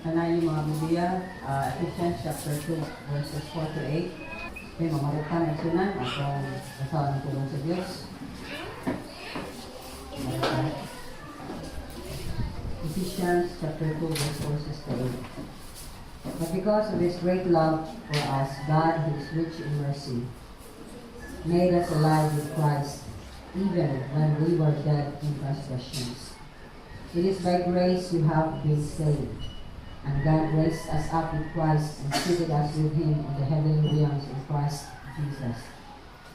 Tanan yung mga Biblia, Ephesians chapter 2, verses 4 to 8. Okay, mamarukan ang sunan, atong basahon ang pulong sa Diyos. Marukan. Ephesians chapter 2, verse 4 to 8. "But because of His great love for us, God, who is rich in mercy, made us alive with Christ, even when we were dead in transgressions. It is by grace you have been saved. And God raised us up with Christ and seated us with Him in the heavenly realms in Christ Jesus,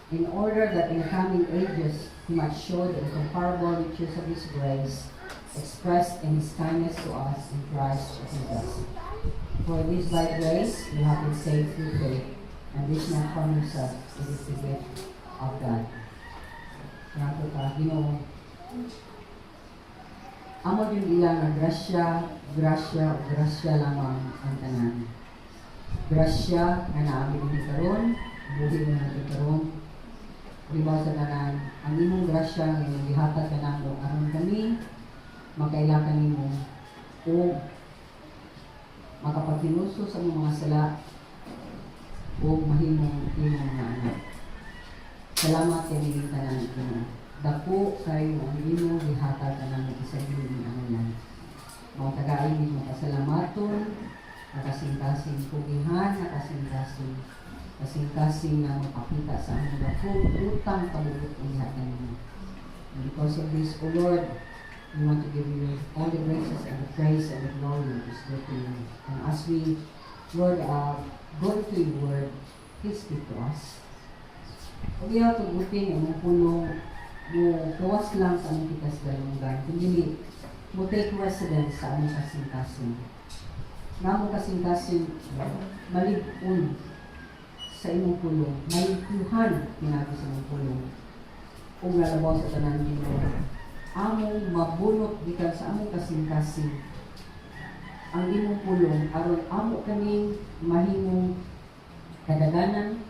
in order that in the coming ages He might show the incomparable riches of His grace expressed in His kindness to us in Christ Jesus. For it is by grace you have been saved through faith, and this not from yourself, it is the gift of God." Salamat ka, Ginoo. Amo yung ilang nga grasya, grasya, o grasya lamang ang tanan. Grasya nga naami dinhi karon, buhi nga natin karon. Libaw sa tanan, ang imong grasya nga imong gihatag kanamo aron kami makaila kanimo ug makapaghinuso sa among mga sala ug mahimong imong mga anak. Salamat kay nining tanan, Ginoo. Dako kayo ang imong gihatag kanamo sa dili angayan. Mga tagain nimo pasalamaton, nakasing-kasing pugihan, nakasing-kasing kasing-kasing na mapakita sa among dakong utang pabuot ang gihatag nimo. And because of this, O Lord, we want to give you all the graces and the praise and the glory that is due to you. And as we, Lord, go to your word, please speak to us. Ug iyaw tugutin ang imong pulong mo gawas lang sa among tikas galunggan, kundi mo take residence sa among kasing-kasing. Nga among kasing-kasing malig-on sa imong pulong, malimpyuhan pinaagi sa imong pulong. Ug nalabaw sa tanan, Ginoo, among mabunot gikan sa among kasing-kasing ang imong pulong aron amo kaming mahimong kadaganan,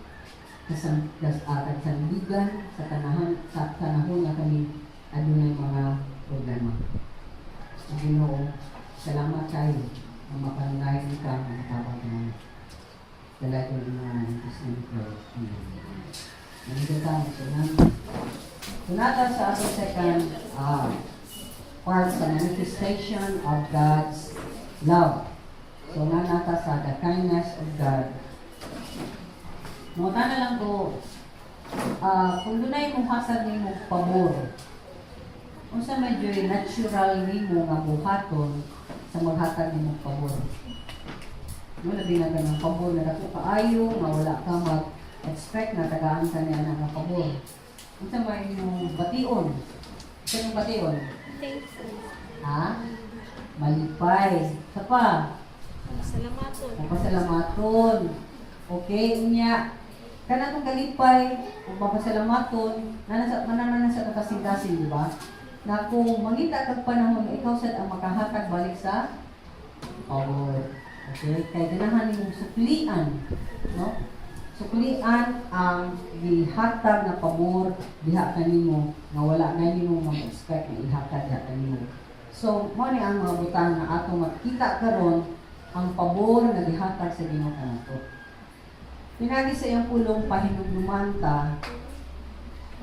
kasandigan sa tanahon nga kami adunay mga problema. Ang Ginoo, salamat kayo nga mapanunayan ka nga matabang ka. Dala ito ng mga in Jesus' name we pray. Amen. Nandito tayo. So, Sunata sa atong second part sa manifestation of God's love. So, nanata sa the kindness of God. Mangutana lang ko, kung dunay mo hatag nimo pabor, unsa may joy natural nimo nga buhaton sa maghatag nimo pabor? No, labi na ganang pabor na dako kaayo, nga wala ka mag-expect na tagaan ka niya nga pabor. Unsa may imong bation? Unsa imong bation? Thankful. Ha? Malipay. Sa pa? Salamaton. Mapasalamaton. Okay, unya. Kana tong kalipay ug mapasalamaton, nana naman sa kasing-kasing, di ba? Na kung mangita kag panahon nga ikaw sad ang makahatag balik sa pabor. Okay, kay ganahan nimong suklian, no? Suklian ang gihatag na pabor diha kanimo nga wala na nimo mag-expect na ihatag diha kanimo. So, mao ni ang mga butang nga atong makita karon, ang pabor nga gihatag sa Ginoo kanato. Pinagi sa iyang pulong, pahinumduman ta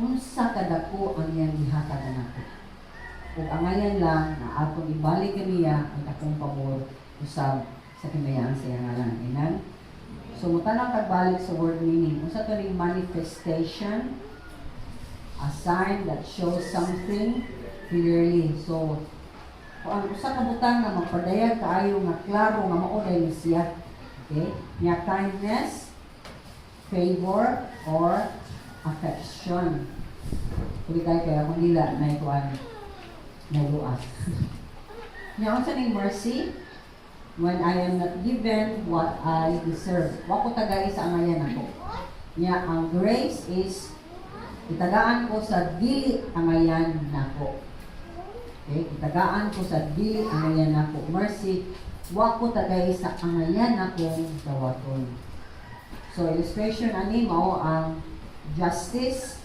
unsa kadako ang iyang gihatag kanato. Ug angayan lang na atong ibalik kaniya ang dakong pabor usab sa kimayaan sa iyang ngalan. Amen? So, mutanaw tag balik sa word meaning. Unsa to ning manifestation? A sign that shows something clearly. So, kung ang usa ka butang nga magpadayag kaayo nga klaro nga mao dahil siya. Okay? Nya kindness, favor, or affection. Kuli tayo kaya kung dila na ikuan naluas. Nya unsa ning mercy? When I am not given what I deserve. Wa ko tagay sa angayan ako. Nya ang grace is itagaan ko sa dili angayan nako. Okay? Itagaan ko sa dili angayan nako. Mercy, wa ko tagay sa angayan nakong dawaton. So illustration ani mao ang justice.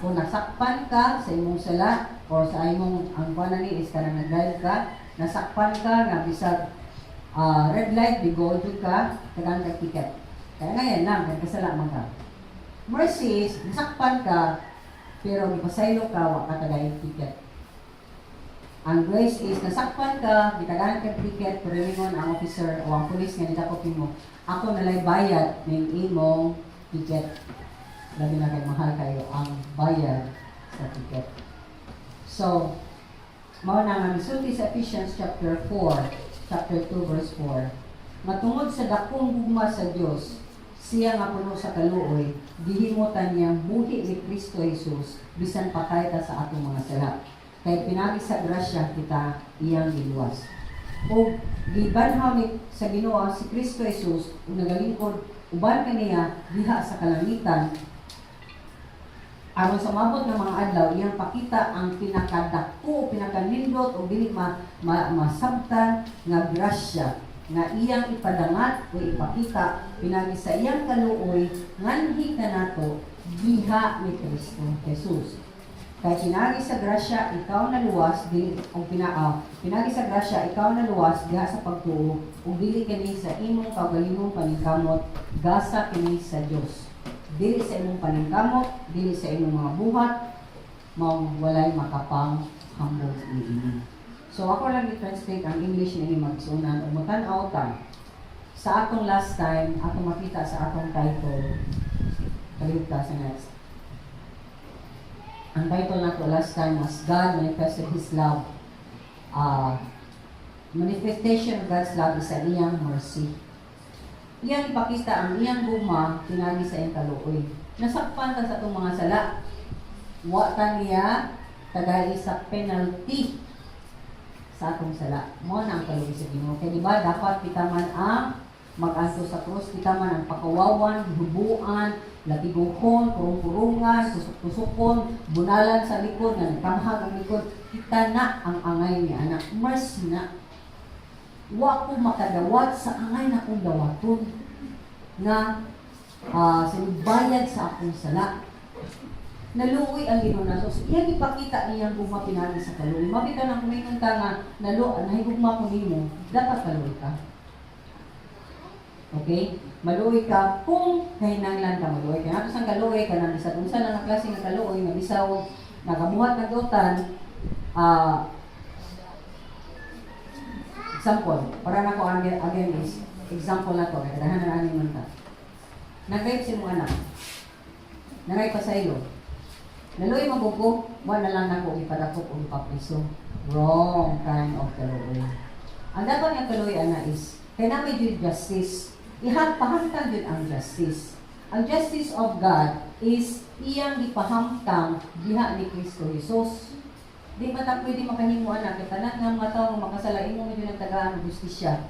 Kung nasakpan ka sa imong sala or sa imong ang kuan ani is kanang nag-drive ka, nasakpan ka nga bisag Red light, di go jud ka, tagaan ka ticket. Kaya ngayon lang, kaya kasala man ka. Mercy is, nasakpan ka, pero gipasaylo ka, wa ka tagay ticket. Ang grace is, nasakpan ka, gitagaan ka ticket, pero ingon ang officer o ang police nga nidakop nimo, "Ako nalay bayad ning imong ticket." Labi na kay mahal kayo ang bayad sa ticket. So, mao na nga misulti sa Ephesians chapter 4, chapter 2 verse 4. Matungod sa dakong gugma sa Dios, siya nga puno sa kaluoy, gihimutan niyang buhi ni Kristo Jesus bisan patay ta sa atong mga sala. Kay pinagi sa grasya kita iyang giluwas. O gibanhaw ni sa Ginoo si Kristo Jesus ug nagalingkod uban kaniya diha sa kalangitan aron sa mabot ng mga adlaw iyang pakita ang pinakadako, pinakanindot o dili ma masabtan nga grasya nga iyang ipadangat o ipakita pinagi sa iyang kaluoy nganhi kanato diha ni Kristo Jesus. Kay pinagi sa grasya ikaw naluwas dili og pinagi sa grasya ikaw naluwas diha sa pagtuo ug dili kini sa imong kaugalingong paningkamot, gasa kini sa Dios. Dili sa imong paningkamot, dili sa imong mga buhat, maong walay makapang hambog niini. So ako lang i-translate ang English ni magsunan ug motan-aw ta sa atong last time, atong makita sa atong title. Palihog ta sa next. Ang title nato last time was God Manifested His Love. Manifestation of God's love is sa iyang mercy. Iyang ipakita ang iyang gugma pinagi sa iyang kaluoy. Nasakpan ta sa atong mga sala. Wa ta niya tagai sa penalty sa atong sala. Mao na ang kaluoy sa Ginoo. Kaya di ba dapat kita man ang mag-anto sa krus, kita man ang pakawawan, hubuan, latiguhon, kurong-kurungan, tusok-tusokon, bunalan sa likod, nga nagkamhag ang likod, kita na ang angay ni ana. Mercy na. Wa ko makadawat sa angay na kong dawaton nga sinubayad sa akong sala. Naluoy ang Ginoo nato. So, iyang ipakita niyang gugma pinagi sa kaluoy. Mabita na kung ta nga nahigugma ko nimo, dapat kaluoy ka. Okay? Maluoy ka kung kahinanglan ka maluoy. Kaya nato sang kaluoy ka nang bisag unsa na nga klase nga kaluoy nga bisaw nakabuhat ng dutan, example, para nako again, again is example na to, kay kadaghan na ani man ta. Nag-rape si mong anak. Nangay pa sa ilo. Naluoy man ko, wa na lang nako ipadakop o ipapriso. Wrong kind of kaluoy. Ang dapat nga kaluoy ana is kay na may jud justice. Ihang pahamtang jud ang justice. Ang justice of God is iyang gipahamtang diha ni Kristo Jesus. Di man ta pwede makahimo ana kay tanan nga mga tawo nga makasala, imo man jud ang tagaan og justisya.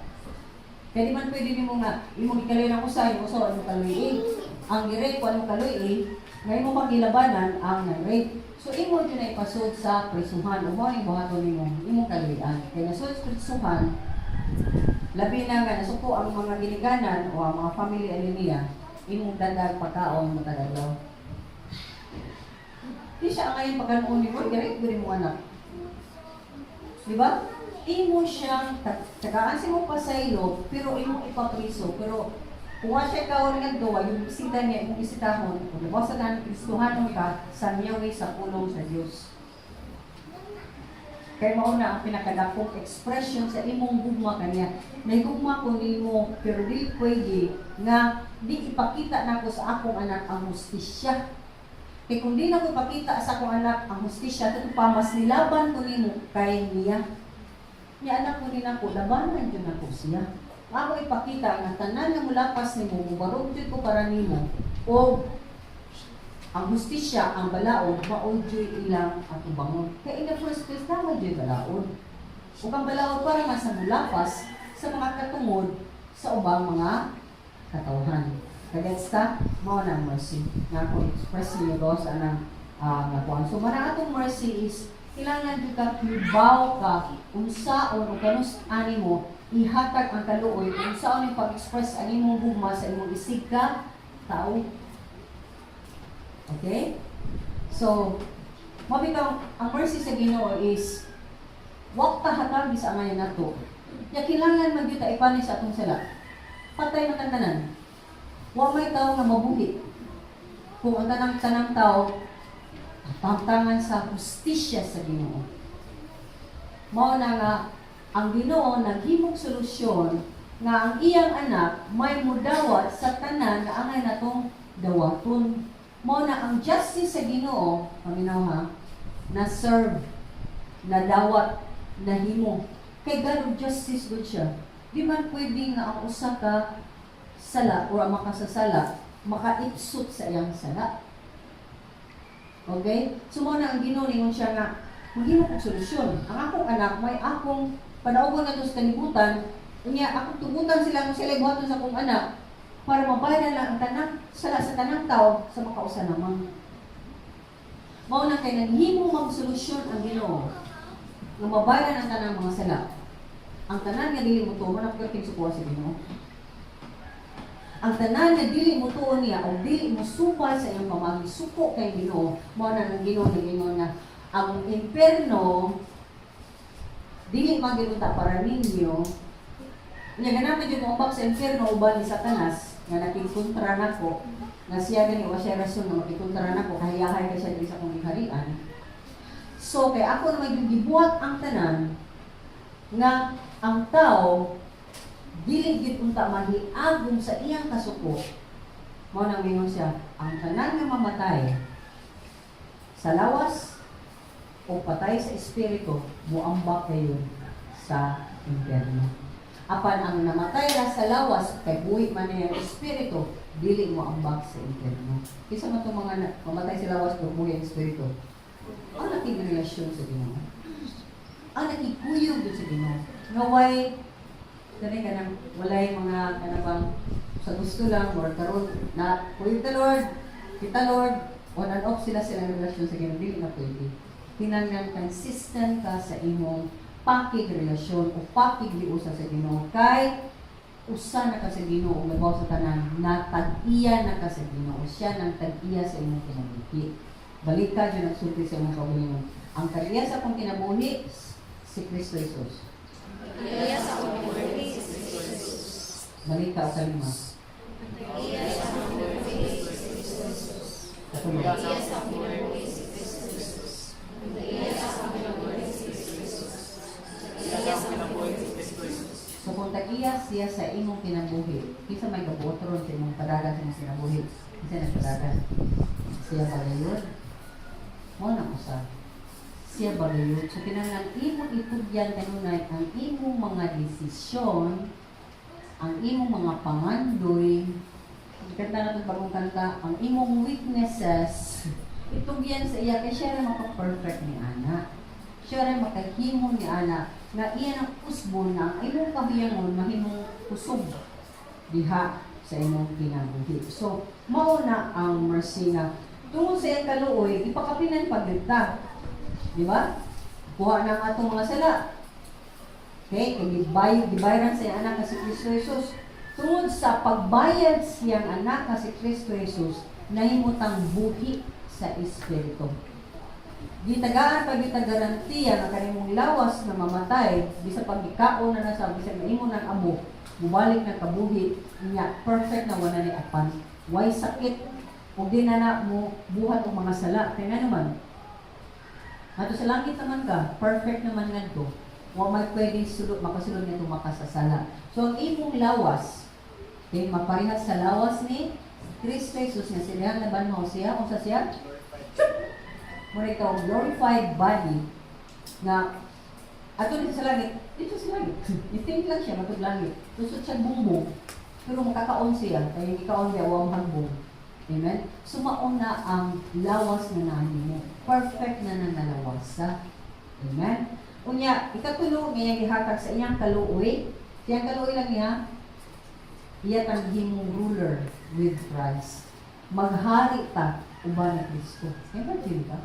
Kaya di man pwede nimo nga imong gikaluoy ng usa, yung usa mo kaluoy. Ang gi-rape mo kaluoy, nga imo pang gilabanan ang nag-rape. So imo jud na ipasud sa prisuhan ug mao ning buhaton nimo, imong kaluoyan. Kay nasud sa prisuhan, labi na nga nasuko ang mga ginikanan o ang mga family ani niya, imong dadag pagkaon matag adlaw. Di siya ngayon pagkanon nimo, gi-rape gud mo anak. Di ba? Imo siyang tagaan si mo pasaylo, pero imo ipapriso, pero kung wa siya kaon nga duwa, yung bisita niya, imong bisitahon, kung labaw sa tanan Kristohanon ka, sa niyawi sa pulong sa Dios. Kay mao na ang pinakadakong expression sa imong gugma kaniya. Nahigugma ko nimo, pero di pwede nga di ipakita nako sa akong anak ang hustisya. Kay kung di nako ipakita sa akong anak ang hustisya, tuto pa mas nilaban ko nimo kay niya. Niya anak ko ni nako, labanan jud nako siya. Ako ipakita nga tanan nga mulapas nimo, mubarog jud ko para nimo o ang hustisya, ang balaod, mao juy ilang atubangon. Kaya in the first place, tama juy balaod. Ug ang balaod para nga sa mulapas sa mga katungod sa ubang mga katawhan. Kagets ta? Mao na ang mercy. Nga ako express niyo do sa anang nga kuan. So mana atong mercy is kailangan jud ka kibaw ka unsaon o kanus ani mo ihatag ang kaluoy, unsaon yung pag-express ang imong gugma sa imong isig ka tao. Okay? So, mabitaw, ang mercy sa Ginoo is wag ta hatag sa angayan nato. Ya kinahanglan man gyud ta ipanis sa atong sala. Patay man tang tanan. Wa may tao nga mabuhi. Kung ang tanang-tanang tao tamtangan sa hustisya sa Ginoo. Mao na nga ang Ginoo naghimong solusyon nga ang iyang anak may mudawat sa tanan nga angay natong dawaton. Mao na ang justice sa Ginoo, paminaw ha, na serve, na dawat, na himo. Kay God of justice gud siya. Di man pwede nga ang usa ka sala o ang makasasala makaipsot sa iyang sala. Okay? So mao na ang Ginoo, ningon siya nga maghimo kog solusyon. Ang akong anak may akong panaugon nato sa kalibutan, unya akong tugutan sila kung sila buhaton sa akong anak para mabayaran lang ang tanang sala sa tanang tao sa makausa lamang. Mao na kay naghimo mag solusyon ang Ginoo nga mabayaran ang tanang mga sala. Ang tanan nga dili mo tuo na pagkat sukuha sa Ginoo. Ang tanan nga dili mo tuo niya o dili mo supay sa iyang pamagi, suko kay Ginoo, mao na ang Ginoo nag-ingon nga ang imperno dili magiluta para ninyo. Nya ganahan gyud mo sa impyerno uban ni Satanas nga nakigkontra nako, nga siya gani wa siya rason nga makikontra nako, kahiyahay kay siya diri sa akong giharian. So kay ako na may gibuhat ang tanan nga ang tao dili gyud unta mahiagom sa iyang kasuko. Mao nang mingon siya, ang tanan nga mamatay sa lawas o patay sa espiritu, muambak kayo sa impyerno. Apan ang namatay ra sa lawas kay buhi man niya ang espiritu, dili mo ambak sa impyerno. Kinsa man itong mga mamatay sa lawas pero buhi ang espiritu? Ang nakigrelasyon sa Ginoo. Ang nakikuyog dun sa Ginoo. Nga way dali ka nang walay mga kanabang sa gusto lang or karon na kuyog ta Lord, kita Lord, on and off sila silang relasyon sa Ginoo, dili na pwede. Kinahanglan consistent ka sa imong pakigrelasyon o pakigliusa sa Ginoo kay usa na ka sa Ginoo ug labaw sa tanan na tag-iya na ka sa Ginoo, siya nang tag-iya sa imong kinabuhi. Balik ka dyan, nagsulti sa imong kaugalingon, "Ang tag-iya sa akong kinabuhi si Kristo Jesus." Iya sa akong kinabuhi si Jesus. Balik ka o kalima. Iya sa akong kinabuhi si Jesus. Katulo. Iya sa akong kinabuhi si Jesus. Iya sa akong kinabuhi si Jesus. Iya sa akong kinabuhi si Jesus. So kung tag-iya siya sa imong kinabuhi, kinsa may kabuot ron sa imong padagan sa imong kinabuhi? Kinsa nagpadagan? Siya ba gayon? Mao na usa. Siya ba gayon? So kinahanglan imong itugyan kanunay ang imong mga desisyon, ang imong mga pangandoy, kanta na itong bagong kanta, ang imong weaknesses, itugyan sa iya kay siya rin maka-perfect ni ana. Siya rin makahimo ni ana nga iya ang usbon na ang imong kahiyangon mahimong kusog diha sa imong kinabuhi. So, mao na ang mercy nga tungod sa iyang kaluoy, ipakapinan pagdita. Di ba? Kuha na ang atong mga sala. Okay, kay gibayaran sa iyang anak nga si Kristo Jesus. Tungod sa pagbayad siyang anak nga si Kristo Jesus, nahimutang buhi sa Espiritu. Gitagaan pa kita garantiya nga kanimong lawas na mamatay, bisa pagikaon na nasa bisa maimo ng amo, mubalik na kabuhi niya, perfect na wala ni apan. Way sakit ug di na na mo buhat og mga sala. Kay nga naman, ato sa langit naman ka, perfect naman ngadto. Wa may pwedeng sulod makasulod ngadto makasasala. So ang imong lawas kay maparehas sa lawas ni Kristo Jesus nga sila nabanhaw siya, unsa siya? Mura ikaw glorified body nga ato dito sa langit, dito sa langit. I-think lang siya matug langit. Tusod siya bumbong. Pero makakaon siya, kay ikaon siya wa hagbong. Amen? So mao na ang lawas na nahimo. Perfect na na nalawasa. Amen? Unya, ikatulo nga iyang gihatag sa iyang kaluoy. Sa iyang kaluoy lang niya, iya tang himong ruler with Christ. Maghari ta uban ni Kristo. Imagine ka.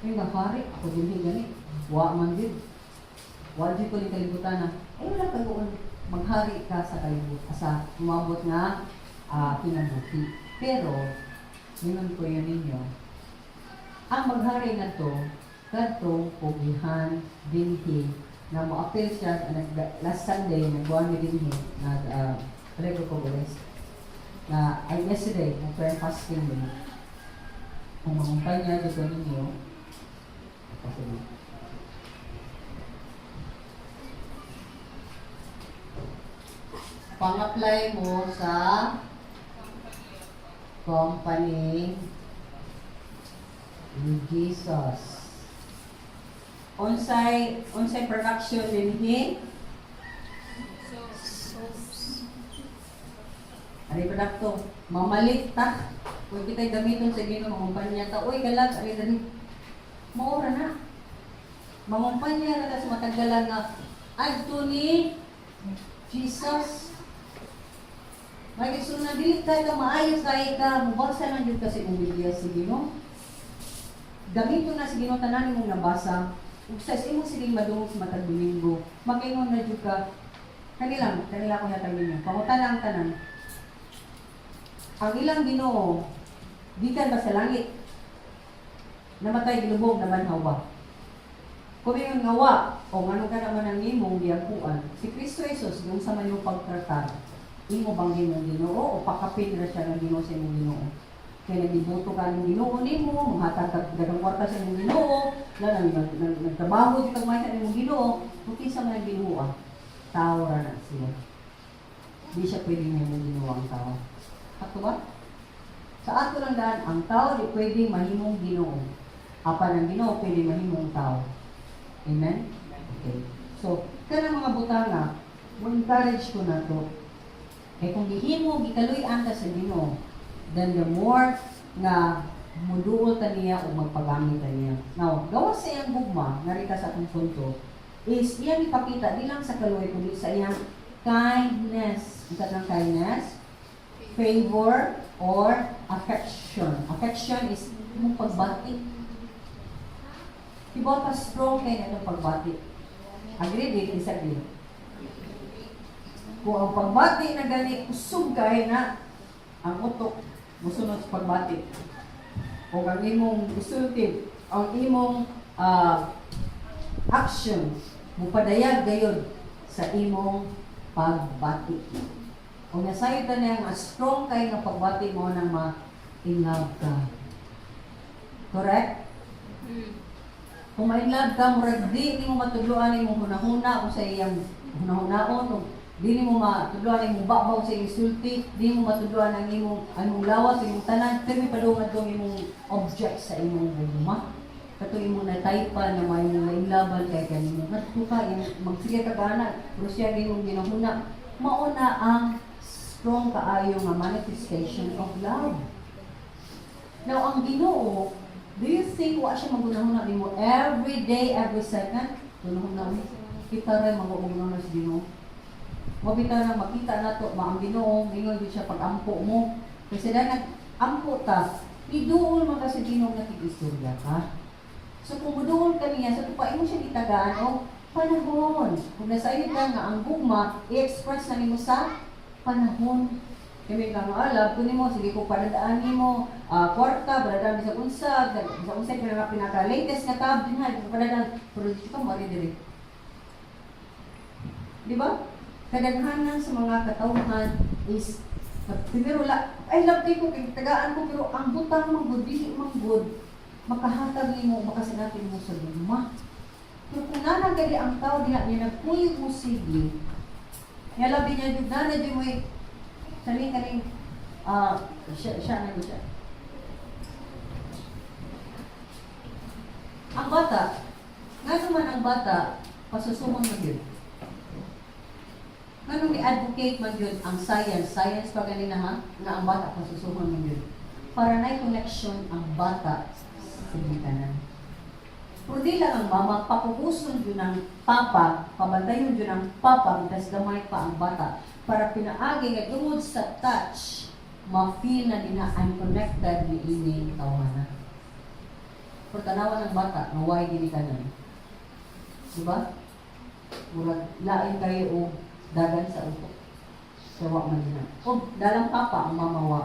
Ay, maghari, ako din gani. Wa man gid. Wa jud ko ni kalibutan na. Ay, wala kaguon. Maghari ka sa kalibutan, sa umabot nga kinabuhi. Pero, ningon ko yun ninyo, ang maghari na to, kadtong pugihan dinhi. Na mo-appeal siya nag, last Sunday nagbuwan mi dinhi nag ko ko guys na ay yesterday nag prayer fasting mi kung mangumpanya dito ninyo kasi. Pang-apply mo sa Company ni Jesus. Unsay unsay production dinhi? Soaps. Ari produkto, mamalit ta. Kung kita'y gamiton sa Ginoo, mangumpanya ta. Uy, kalag, ari dali. Mao ra na. Mangumpanya ra ta sa matagalan nga adto ni Jesus. May na dili ka ka maayo kay ka, mubasa lang jud kasi imong Biblia sa Ginoo. Gamiton na sa Ginoo tanan imong nabasa. Ug sa imong siling madungog sa matag Domingo, makaingon na jud ka kanilang kanila ko hatag ninyo. Pangutana ang tanan. Ang ilang Ginoo gikan ba sa langit? Namatay, gilubong, nabanhaw ba? Kung ingon nga wa, o ngano ka naman ang imong giampuan, si Kristo Jesus, yung sa man yung pagtratar, imo bang imong Ginoo o pakapin ra siya ng Ginoo sa imong Ginoo? Kaya nagdiboto ka ng Ginoo nimo, manghatag ka daghang kwarta sa imong Ginoo, la nang nagtrabaho di kag sa imong Ginoo, kung kinsa man ang Ginoo ah, tao ra na siya. Di siya pwede mahimong Ginoo ang tao. Sakto ba? Sa ato lang daan, ang tao di pwede mahimong Ginoo. Apan ang Ginoo pwede mahimong tao. Amen? Okay. So, kanang mga butanga, mo encourage ko na to. Kay kung gihimo, gikaluy-an ka sa Ginoo, then the more nga muduol ta niya o magpagamit ta niya. Now, gawas sa iyang gugma, narita sa atong punto, is iyang ipakita di lang sa kaluoy kundi sa iyang kindness. Ang katong kindness, favor, or affection. Affection is imong pagbati. Iba pa strong kay na itong pagbati. Agree, di disagree? Kung ang pagbati na gani, kusog kay na ang utok musunod sa pagbati. O ang imong isulti, ang imong action, mupadayag gayon sa imong pagbati. Kung nasayod ta niya nga strong kay nga pagbati mo nang ma-in love ka. Correct? Mm. Kung ma-in love ka, murag di nimo matudloan imong hunahuna o sa iyang hunahunaon o di nimo matudloan imong babaw sa iyang sulti, di mo matudloan ang imong anong lawas, imong tanan, pero padungan tong imong object sa imong gugma. Kato imong nataypan na may imong nainlaban kay kanimo. Ngadto ka, magsige ka gana, pero siya imong ginahuna. Mao na ang strong kaayo nga manifestation of love. Now, ang Ginoo, do you think wa siya magunahuna nimo every day, every second? Gunahuna mo. Kita rin magunahuna sa Ginoo. Mabita na makita nato ma ang Ginoo, mingon gyud siya pag-ampo mo. Kasi dahil nag-ampo ta, iduol man ka sa Ginoo nga tig-istorya ka. So kung muduol ka niya, sa tupa imo siya gitagaan og panahon. Kung nasayod ka nga ang gugma, i-express na nimo sa panahon. Kay may nga alab, kunin mo, sige ko padadaan nimo, kwarta, padadaan bisag unsa, bisag unsa pinaka pinaka latest nga tab din ha, padadaan, pero di ka mo diri. Di ba? Kadaghanan sa mga katawhan is primero la ay love kay ko kay tagaan ko, pero ang butang man gud dili man gud makahatag nimo makasinati mo sa gugma. Pero kung nanagali ang tao diha niya nagkuyog mo sige, niya labi niya jud nana jud mo saling kaning siya siya na siya. Ang bata, nga naman ang bata, pasusumon mo yun. Nganong ni-advocate man yun ang science, science pa ganina ha, nga ang bata pasusuhon man yun. Para na connection ang bata sa ginikanan. Pero di lang ang mama, papukuson yun ang papa, pabantayon yun ang papa, mitas gamay pa ang bata. Para pinaagi nga tungod sa touch, ma-feel na nila I'm connected ni ining tawhana. Pero tanawan ng bata, nga why ginikanan. Diba? Murag lain kayo og dagan sa utok. Sa wa man na. O dalang papa ang mama wa.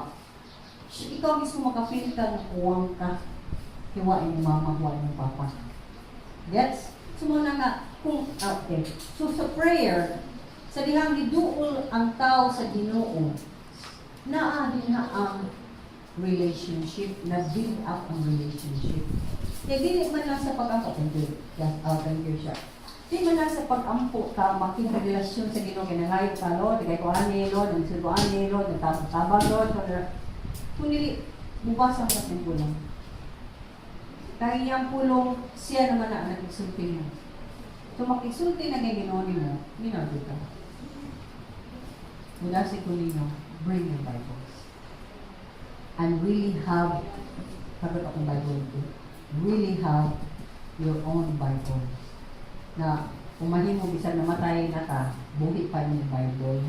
Ikaw mismo maka-feel ka nga kuwang ka. Hiwa imong mama, huwa imong papa. Gets? So mo na nga, Kung, ah, okay. So sa prayer, sa dihang giduol ang tao sa Ginoo, naa dinha ang relationship, na build up ang relationship. Kaya dili man lang sa pag-ampo, thank you, yes, oh, thank you siya. Di man lang sa pag-ampo ka, makigrelasyon sa Ginoo, kay nangayo ka, "Lord, kay ko ani, Lord, ang silbo ani, Lord, nagtabang, Lord," kung dili, mubasa ka sa pulong. Kaya iyang pulong, siya naman na nag-isulti mo. So makisulti na kay Ginoo nimo, minabi ka. Mula si Kulino, bring your Bibles. And really have, sagot akong Bible ko, really have your own Bible. Na kung mahimo bisan namatay na ka, buhi pa yung Bible.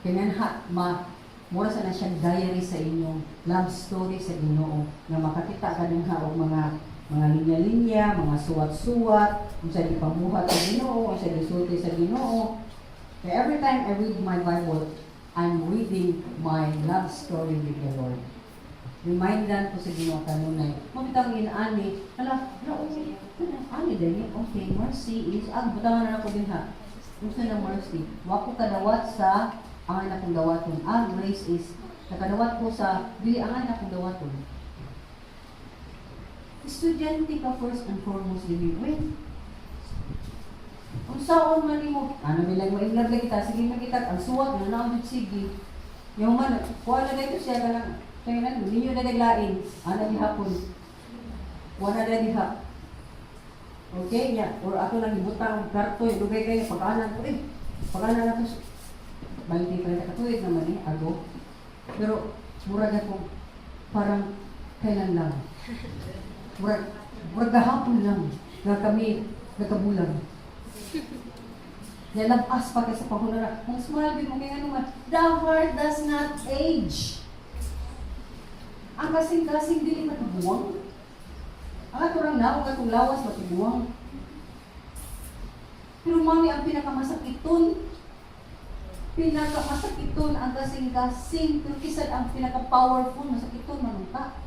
Kaya ha, ma, mura sa na siyang diary sa inyong love story sa Ginoo nga makakita ka din ha og mga linya-linya, mga suwat-suwat, unsa gipamuhat sa Ginoo, unsa gisulti sa Ginoo. Kaya every time I read my Bible, I'm reading my love story with the Lord. Remindan ko sa Ginoo kanunay. Mabitang inaani, hala, hala, okay, ani dahil, okay, mercy is, ah, butangan na ako din ha. Unsa na mercy? Wa ko kadawat sa ang akong dawaton. Ah, grace is, nakadawat ko sa, dili ang akong dawaton. Estudyante ka first and foremost din. Wait. Unsaon man nimo? Ano bilang mo i-vlog lagi kita, sige man kita ang suwat na naon jud sige. Yung man kuha na dito siya kanang kaya na ninyo na lain, ana gihapon. Kuha na diha. Okay, nya or ako lang ibutang og karto, dugay kayo pag-anan ko eh. Pag-anan na to 20 pa ka tuig naman eh, ago. Pero murag ako parang kailan lang. Murag gahapon lang nga kami nagkabulag. Nalabas pa kay sa pahunara. Mong smile din mo kay ano man. The heart does not age. Ang kasing-kasing dili matiguang. Ang ato rang naong atong lawas matiguang. Pero mami, ang pinakamasakiton, pinakamasakiton ang kasing-kasing, pero kisad ang pinaka-powerful, masakiton manunta.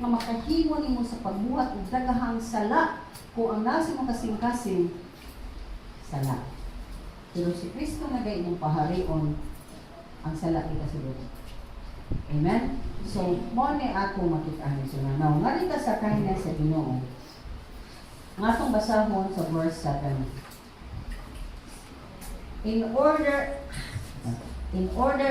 Nga makahimo nimo sa pagbuhat og daghang sala kung ang nasa mo kasing-kasing sala. Pero si Kristo na gay imong paharion, ang sala di kasulod. Amen? So, mo ni ako makita ni sa. Now, ngari ta sa kindness sa Ginoo. Nga atong basahon sa verse 7. In order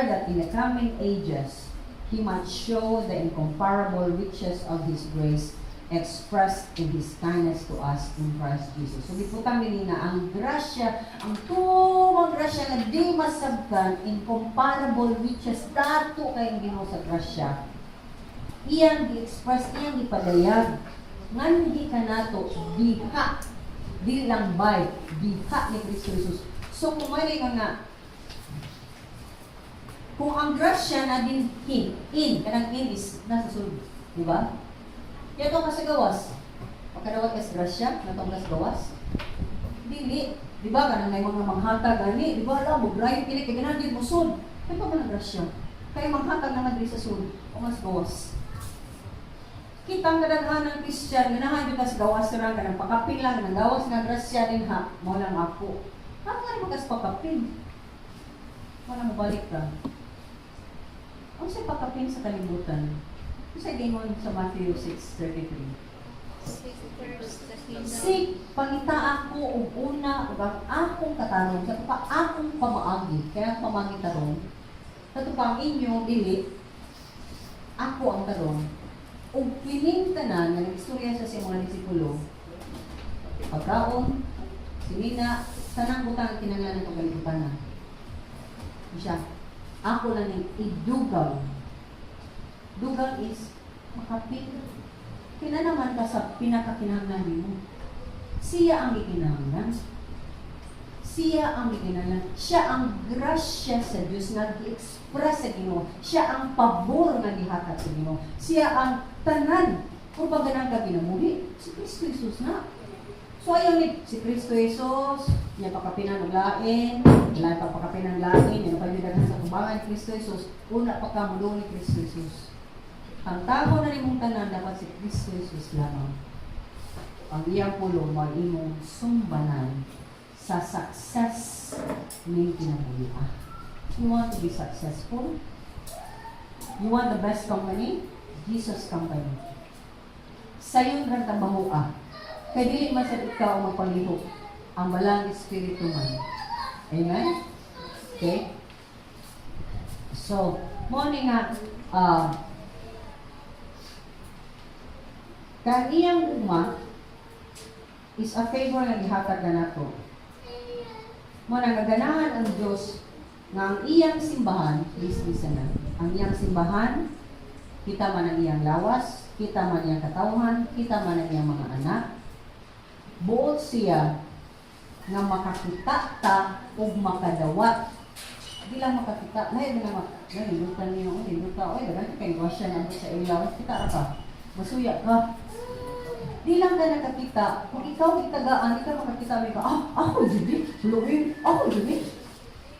that in the coming ages he might show the incomparable riches of his grace expressed in his kindness to us in Christ Jesus. So giputang dinhi na ang grasya, ang tumang grasya nga di masabtan, incomparable riches, dato kay Ginoo sa grasya. Iyang gi-express, iyang gipadayag. Nganhi kanato diha, di lang by, diha ni Kristo Jesus. So kung may nga nga kung ang grasya na din in, kanang in is nasa sulod, di ba? Kaya ka sa gawas. Pagkadawat ka sa grasya, natong ka sa gawas. Dili, di ba kanang may mga manghatag gani, di ba ala mo grind kini kay ganahan gyud mo sud. Kay pa man ang grasya? Kay manghatag naman diri sa sulod, o mas gawas. Kitang kadaghanan Christian, ganahan gyud ka sa gawas ra, kanang pakapil lang, kanang gawas nga grasya din ha, mo lang ako. Ako nga mo kas pakapil. Wala mo balik ka. Ang sa pakapin sa kalibutan? Unsa gingon sa Matthew 6:33? Seek first the kingdom. Seek, pangita ako og una ug ang akong katarong sa pa akong pamaagi. Kaya ang pamaagi tarong. Sa pa ang inyo dili ako ang tarong. Ug kining tanan nga nag-istorya sa siyang mga disipulo, pagkaon, sinina, tanang butang kinahanglan ng kalibutan na. Siya, ako lang ning idugang. Dugang is makapil. Kina naman ka sa pinakakinahanglan nimo. Siya ang gikinahanglan. Siya ang gikinahanglan. Siya ang grasya sa Dios nga gi-express sa Ginoo. Siya ang pabor nga gihatag sa Ginoo. Siya ang tanan kung pagganang ka kinabuhi. Si Kristo Jesus na. So ayaw ni si Kristo Jesus, niya pakapinan og lain, lain pa pakapinan lain, niya pa daghan sa tubangan Kristo Jesus, una pa ka muduol ni Kristo Jesus. Ang tao na nimong tanan dapat si Kristo Jesus lamang. Ang iyang pulong mao imong sumbanan sa success ning kinabuhi. You want to be successful? You want the best company? Jesus company. Sayon rang trabaho. Kay dili man sad ikaw ang magpalihok. Ang Balaang Espiritu man. Amen? Okay? So, mao ni nga kaniyang gugma is a favor nga gihatag na nato. Mao na nga ganahan ang Dios nga ang iyang simbahan, please listen na. Ang iyang simbahan, kita man ang iyang lawas, kita man iyang katawhan, kita man ang iyang mga anak. Buot siya nga makakita ta ug makadawat. Di lang makakita, lahi na nga, nalindutan niyo, oh, linduta, oy, daghan kay grasya na sa ilaw, kita ra ka, masuya ka. Di lang ka nakakita, kung ikaw itagaan, di ka makakita, may ka, "Ah, ako jud eh, luin, ako jud eh."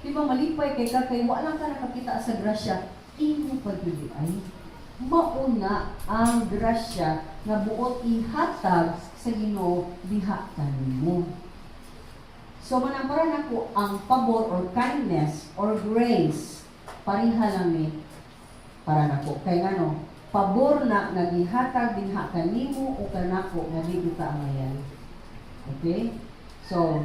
Di ba malipay kay ka, kay wala ka nakakita sa grasya, imo pa jud ay. Mauna ang grasya nga buot ihatag sa Ginoo diha kanimo. So manang para nako ang pabor or kindness or grace pareha lang ni para nako kay ngano pabor na nga gihatag dinha kanimo o kanako nga di gyud ka angayan. Okay? So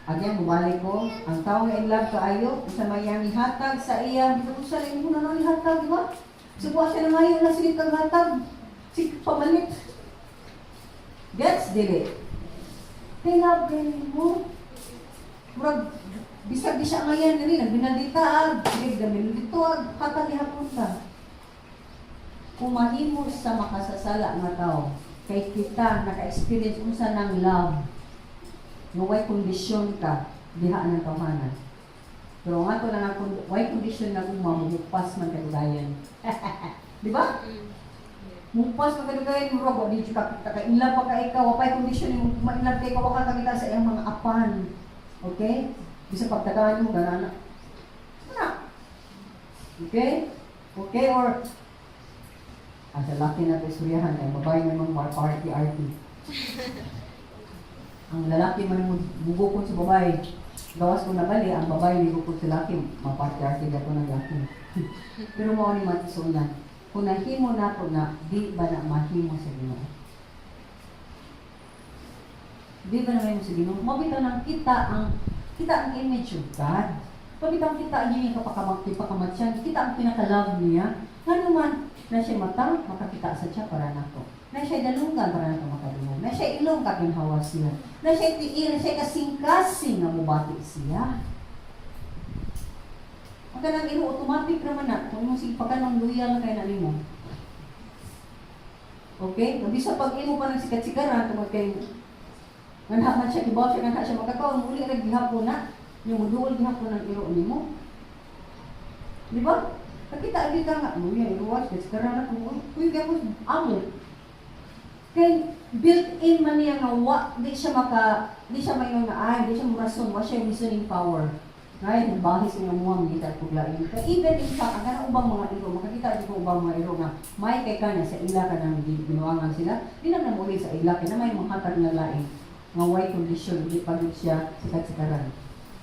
again, mubalik ko, ang tao nga in love kaayo, unsa may iyang ihatag sa iya, di ba unsa lang mo na ihatag, di ba? Subuha siya na ngayon na sige kang hatag. Sige, pamalit. Gets, dili? Kay love kay mo. Murag, bisag di siya ngayon dili, nagbinaldita, ag, sige, gamin dito, ag, hatag gihapon ta. Kung mahimo sa makasasala nga tao, kay kita naka-experience unsa ng love, nga way kondisyon ka diha ng tawhanan. Pero nga to lang ang way kondisyon na gugma, muhupas man kadugayan. Di ba? Mupas man kadugayan, murag wa di ka ka in love pa ka ikaw, wa pay kondisyon nimo ma-in love kay ka, wa ka kakita sa iyang mga apan. Okay? Bisa pagtagaan mo ganana. Na. Okay? Okay or ang sa laki na ito istoryahan ay babae man mga party arty. Ang lalaki man mo mugukod sa babae. Gawas ko nabali, ang babae mugukod sa laki, maparty-arty dato ng laki. Pero mao ni matisunan. Kung nahimo nato na, di ba na mahimo sa Ginoo? Di ba na mahimo sa Ginoo? Mabitaw nang kita ang image of God. Mabitaw kita ang iyang kapakamatyan, kita ang pinaka-love niya. Ngano man na siya mata, makakita sa siya para nako. Na siya dalunggan para nako makadungog. Na siya ilong kaginhawa siya. Na siya tiil, na siya kasing-kasing nga mubati siya. Ang kanang ilo, automatic naman na. Kung mo sige pagkanang loyal kay na nimo. Okay? Nabisa pag imo pa ng sikat-sikaran, tungod kay nganha man siya, kibaw siya, nganha siya makakaon, muli ra gihapon na. Yung muduol gihapon ang iro nimo. Di ba? Kakita agi ka nga, luya, iruwas, sikat-sikaran na kung, uy, gapos, amo. Kay built-in man niya nga wa, di siya maingon nga ay, di siya murason, wa siya reasoning power. Ngay, bahis nga mo ang ngita kog lain. Kay even in fact, ang kanang ubang mga iro, makakita di ko ubang mga iro nga may kay kanya sa ila ka nang ginuangan sila, di na muli sa ila kay na may manghatag nga lain nga way kondisyon, di pa gud siya sikat-sikaran.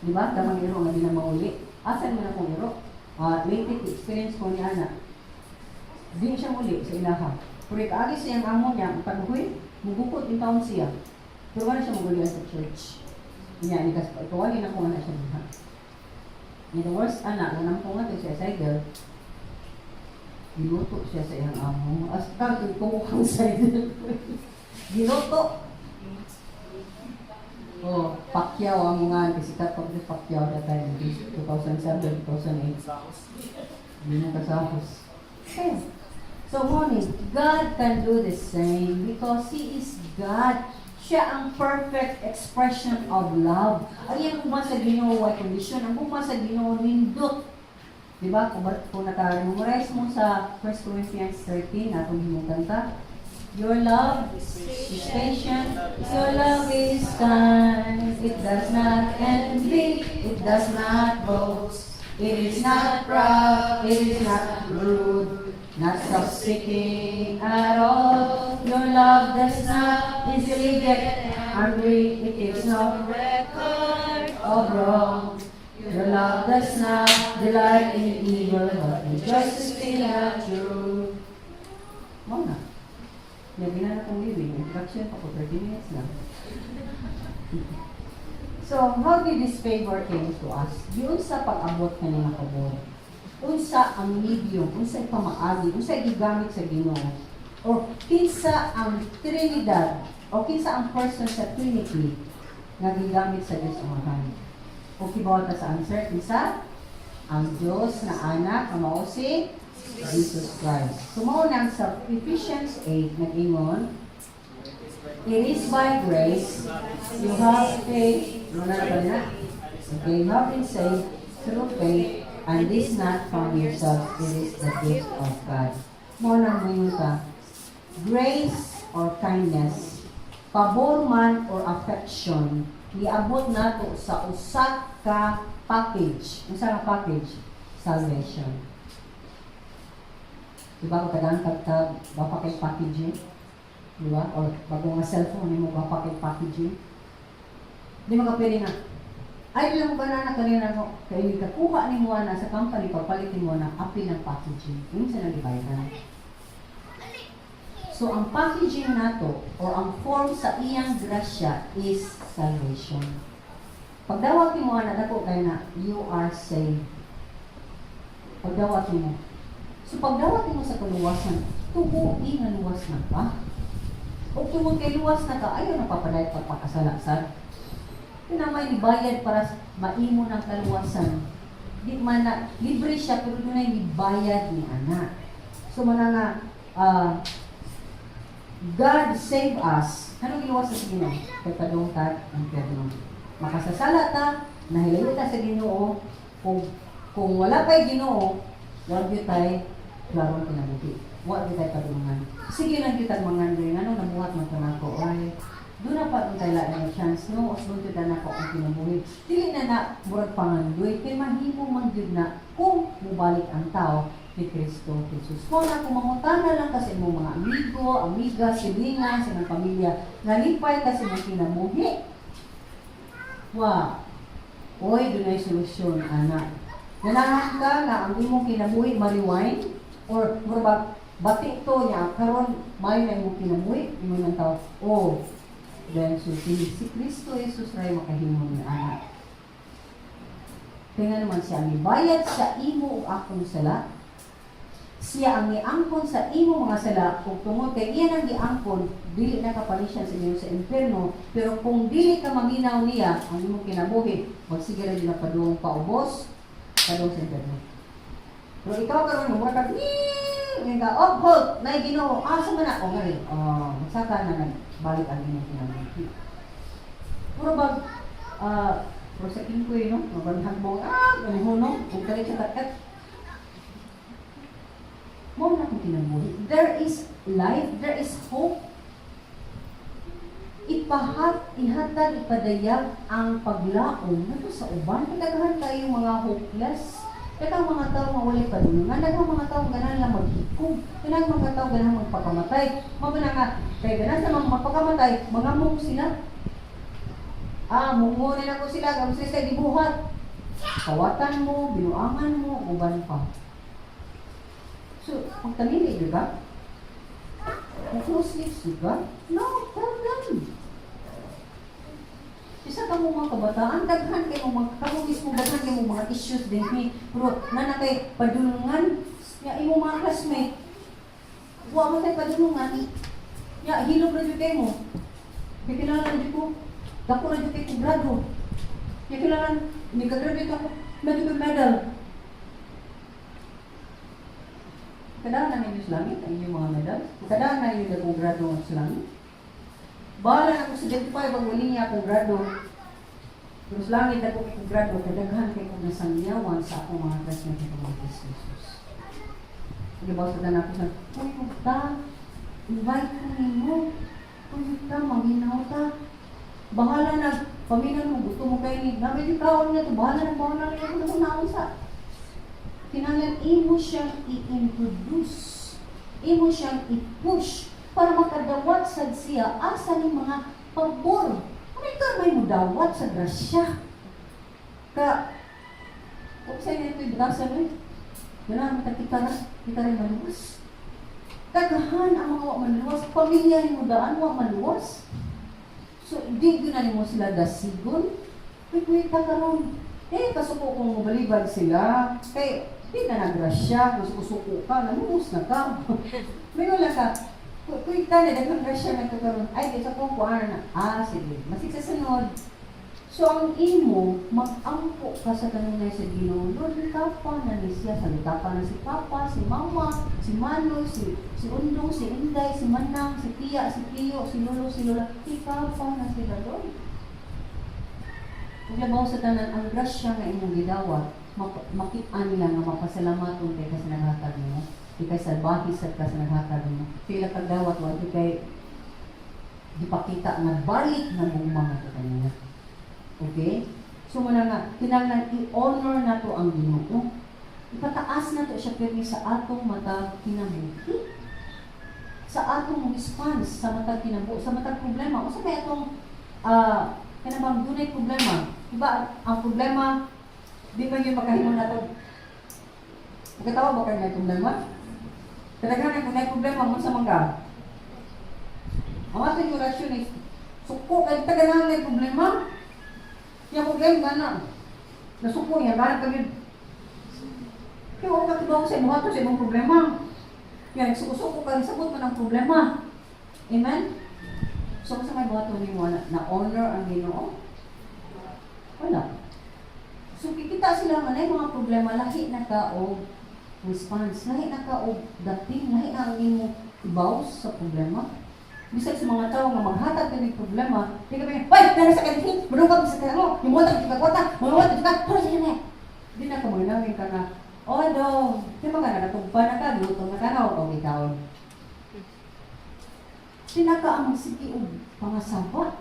Di ba? Damang iro nga di na mauli. Asan man akong iro? Lately experience ko ni ana. Di siya muli sa ilaha. Pero ikaagi siyang amo niya, ang paghuy, mugukot in taon siya. Pero wala siya magulian sa church. Niya, ni kas ikaw na ko na siya diha. Ni the worst ana, unang ko nga to siya sidel. Giluto siya sa iyang amo. As ka kumukhang sidel. Giluto. Oh, Pacquiao ang mga kasi sikat pag Pacquiao that time, 2007, 2008. Hindi na kasahos. Okay. So, morning, God can do the same because He is God. Siya ang perfect expression of love. Ang iyang gugma sa Ginoo way kondisyon, ang gugma sa Ginoo nindot. Di ba? Kung naka-memorize mo sa 1 Corinthians 13, atong himong kanta, "Your love is patient, your love is kind, it does not envy, it does not boast, it is not proud, it is not rude." Not self-seeking at all. Your love does not easily get angry. It keeps no record of wrong. Your love does not delight in evil, but rejoices in the truth. Mao na. Labi na akong living. Introduction pa ko, 30 minutes lang. So, how did this favor came to us? Giunsa pag-abot kani nga pabor? Unsa ang medium? Unsa pamaagi? Unsa gigamit sa Ginoo? Or kinsa ang Trinidad? O kinsa ang person sa Trinity nga gigamit sa Diyos Amahan? O kibaw ta sa answer, kinsa? Ang Diyos na anak nga mao si Jesus Christ. So mao nang sa Ephesians 8 nag-ingon, "It is by grace you have faith." Ano na ba na? Okay, "You have been saved through faith, and this not from yourselves, it is the gift of God." Mao nang moingon ka, grace or kindness, pabor man or affection, giabot nato sa usa ka package. Unsa ka package? Salvation. Diba kung tagaan kag ba kay packaging? Diba? Or bago nga cellphone nimo, ba kay packaging? Di mo ka pwede nga, "Ay, lang ba na kanina ko kay kakuha nimo na sa company, pagpalit nimo na apil ng packaging." Yun sa nag-viral. So ang packaging nato or ang form sa iyang grasya is salvation. Pagdawat nimo ana, dako kay na you are saved. Pagdawat nimo. So pagdawat nimo sa kaluwasan, tuo nga luwas na ka. O tungod kay luwas na ka, ayaw na papadayot pagpakasala sad. Kinamay ni bayad para maimo ng kaluwasan. Di man na, libre siya pero dunay nibayad ni ana. So mana nga God save us. Anong giluwas sa Ginoo? Kay padung ta impyerno. Makasasala ta, nahilayo ta sa Ginoo. Kung wala pa'y Ginoo, wa gyud tay klarong kinabuhi. Wa gyud tay padulungan. Sige lang gyud tag mangandoy ngano nabuhat man to nako ay. Doon na pa tay la ng chance, no, usbon gyud nako ang kinabuhi. Dili na na murag pangandoy kay mahimo man gyud na kung mubalik ang tao kay Kristo Jesus. Mao na kung mangutana lang ka sa imong mga amigo, amiga, silingan, sa imong pamilya, nalipay ka sa imong kinabuhi. Wa. Oy, dunay solusyon, ana. Ganahan ka nga ang imong kinabuhi ma-rewind or murag bati to niya karon maayo na imong kinabuhi ingon ng tao. Oh, then so si Kristo Jesus ray makahimo ni ana. Kaya nga naman siya ang mibayad sa imo ug akong sala. Siya ang miangkon sa imo mga sala ug tungod kay iya nang giangkon, dili na kapanisyan sa inyo sa impierno. Pero kung dili ka maminaw niya ang imong kinabuhi, magsige ra gyud na padung paubos, padung sa impierno. Pero ikaw karon mo ka nga ka, "Oh, hold, nay Ginoo, asa man na?" Oh, ngari, oh, magsaka na nagbalik ang imong kinabuhi. Puro bag, pero sa kingkoy, no? Mabanhagbong, ganihon, no? Kung kali sa katkat. Mao na akong kinabuhi. There is life, there is hope. Ihatag, ipadayag ang paglaom nato sa uban. Daghan kayo mga hopeless. Daghang mga tao nga walay padulungan, daghang mga tao ganahan lang maghikog, daghang mga tao ganahan magpakamatay. Mao ba na nga kay ganahan sa mga magpakamatay, mga mong sila. Mungunin ako sila, gamo sila sa gibuhat. Kawatan mo, binuangan mo, uban pa. So, pagtamili, di ba? Kung close lips, di ba? No, tell them. Isa ka mo mga kabataan, daghan kay mo mga, kamo mismo daghan kay mo mga issues din ni. Pero nana kay padulungan, ya imo mga classmate, wa man kay padulungan, ya hilom ra jud kay mo. Kay kinahanglan jud ko, dako ra jud kay kong grado. Ya kinahanglan, ni ka-graduate ako, medyo ko medal. Kadaan na ninyo sa langit ang inyong mga medals. Kadaan na ninyo akong grado sa langit. Bahala na ako sa 25 ang wali niya akong grado. Pero sa langit ako kay kong grado, kadaghan kay kong nasangyawan sa akong mga classmates sa mga Jesus. Hindi ba sa ako sa, "Uy, ta, invite ko nimo. Uy, ta, maminaw ta. Bahala na, paminan mo, gusto mo kayo ni, namin yung kaon niya to, bahala na, bahala na, ako na naon sa." Kinahanglan imo siyang i-introduce. Imo siyang i-push para makadawat sad siya asa ni mga pabor. Ano ka may mudawat sa grasya? Ka, kung sa inyo ito'y butasan, eh. Ganahan mo kita ra, kita rin maluwas. Daghan ang mga wa maluwas, pamilya ni mo daan wa maluwas. So, di gyud na nimo sila dasigon. Uy, kuy ka karon. Eh, kasuko kung mobalibad sila. Kay, di na nagrasya, gusto ka, namumus na ka. May wala ka. Kuy ka na, daghang grasya na ka karon. Ay, di sa kong kuan na. Ah, sige. Masig sa sunod. So, ang imo, mag-ampo ka sa kanunay sa Ginoo. Lord, kapa na ni siya. Sa kapa na si Papa, si Mama, si Manoy, si Undong, si Inday, si Manang, si Tia, si Tio, si Lolo, si Lola. Ikapa na sila, Lord. Kung labaw sa tanan, ang grasya nga imong gidawat, makit-an nila nga mapasalamaton kay ka sa naghatag nimo. Di kay salbahe sad ka sa naghatag nimo. Sila kagdawat, wa di kay gipakita nga balik na gugma nga to kanila. Okay? So muna nga, kinahanglan i-honor nato ang Ginoo. Ipataas nato siya pirmi sa atong matag kinabuhi. Sa atong response sa matag kinabuhi, sa matag problema. Unsa kay atong kana bang dunay problema? Diba ang problema di man yun makahimo nato. Makatawa ba kayo may problema? Kadaghanan kung may problema mo sa mangga. Ang atong yung reaksyon is, suko kay taganahan may problema. Yang problema na. Nasuko niya, gana ka yun. Kaya huwag ka kibaw sa imong sa imong problema. Yan, nagsuko-suko ka, sabot mo ng problema. Amen? So, kung sa may buhaton nimo na honor ang Ginoo? Wala. So, kikita sila nga na mga problema, lahi na ka og response, lahi na ka og dating, lahi na ang imong ibaw sa problema. Bisag sa mga tao nga maghatag ka ng problema, di ka ba, "Hoy, nana sa kanhin, madungkag sa kanho, yung mga ka kwarta, mga ka, puro sa kanhe." Di na ka manginawin ka nga, "Oh, do, di ba ka na natugpa na ka, luto na ka na, o ikaw." Di na ka ang magsige og pangasawa.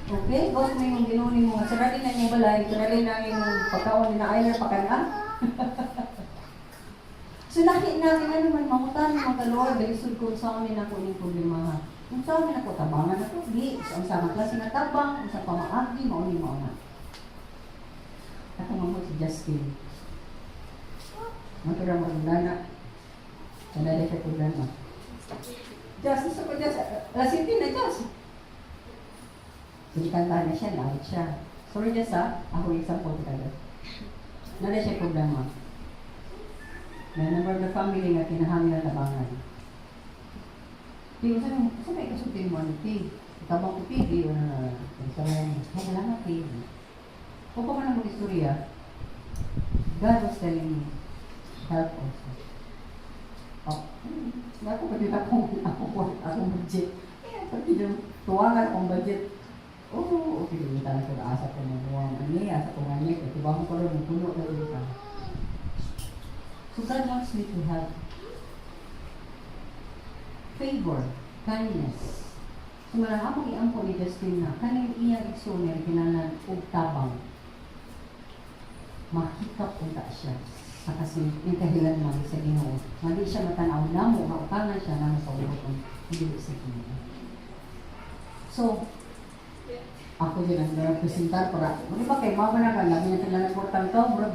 Okay? Gawas mo yung Ginoo nimo nga sarali na imong balay, sarali na imong pagkaon ni na ayler pa kana. So laki na nga naman mangutan mga Lord, galisod ko sa amin ako ning problema ha. Kung sa amin ako tabangan ako, di sa unsa nga klase nga tabang, unsa pa maagi, mao ni mao na. Ako mo si Justin. Matura mo nana. Kana kay problema. Just, sa ko just, alas 7 na just. Sige, na siya, lawit siya. Sorry just ha, ako example talaga. Nala siya problema. May member of the family nga kinahanglan tabangan. Ti, sa may kasulti mo, ano, ti? Tabang ko, ti, di, ano na, sa may, ay, salamat, ti. Kung pa man ang mag-istorya, God was telling me, help also. Oh, ako pati akong budget. Eh, pati yung tuwangan akong budget. Oh, okay, di tayo sa asa ko mo ani, asa ko ani, kay tuwa mo ko ron puno na din ka. So God wants me to have favor, kindness. So wala akong iampo ni Justin na kaning iyang igsoon nga kinahanglan og tabang. Mahikap unta siya sa kasi yung kahilanman sa Ginoo. Nga di siya matanaw namo nga utangan siya namo sa uloton hindi sa Ginoo. So, ako din ang representar para, di ba kay mama na ka, lagi na kailangan portal ka, murag,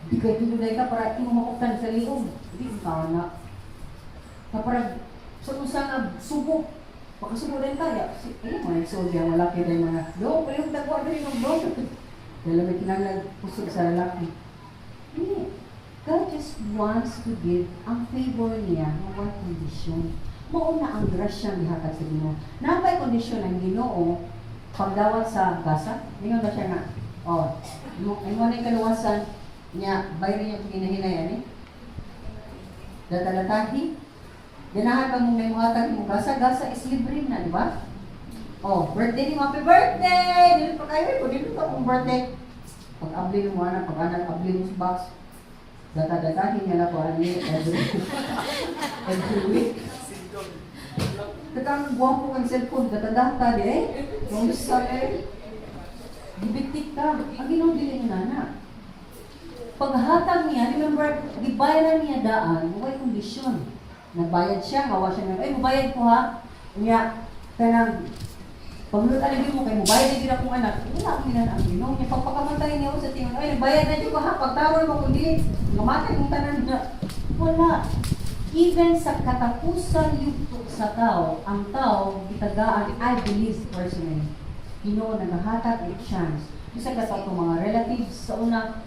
di ka dito ka para imo makuptan sa liog. Di ka na. Na para sa usa nga subo, makasubo din kaya. Si, eh, mga nagsuod yan, malaki din mga, do, palihog dagwa din yung do. Dahil may kinahanglan kusog sa lalaki. Hindi. God just wants to give ang favor niya nga one condition. Mao na ang grasya gihatag sa Ginoo. Napay kondisyon ang Ginoo pagdawat sa gasa. Ningon ba siya nga, oh, imo imo na yung kaluwasan niya, bayrin yung ginahinay ani. Datalatahi. Ganahan ba mong naimuhatag imong gasa? Gasa is libre na, di ba? Oh, birthday ni, happy birthday! Dili pa kayo, kung dili pa akong birthday. Pag abli mo ana, pag anak abli mo sa box, data-datahin niya na ko ani every week. Katang guwapo kang cellphone, data-data di eh. Yung sa eh. Gibitik ka. Ang Ginoo dili niya nana. Paghatag niya, remember, gibayaran niya daan, way kondisyon. Nagbayad siya, ngawa siya nga, "Ay, mubayad ko ha." Unya, kanang paglutan na mo kay mubayad na gyud akong anak. Wala akong ginan ang Ginoo. Nya pagpakamatay niya sa tingon, "Ay, nagbayad na jud ko ha, pagtaron mo kundi mamatay kong tanan na." Wala. Even sa katapusan yugto sa tao, ang tao gitagaan, I believe personally. Ginoo nagahatag og chance. Bisa ka sa atong mga relatives sa una,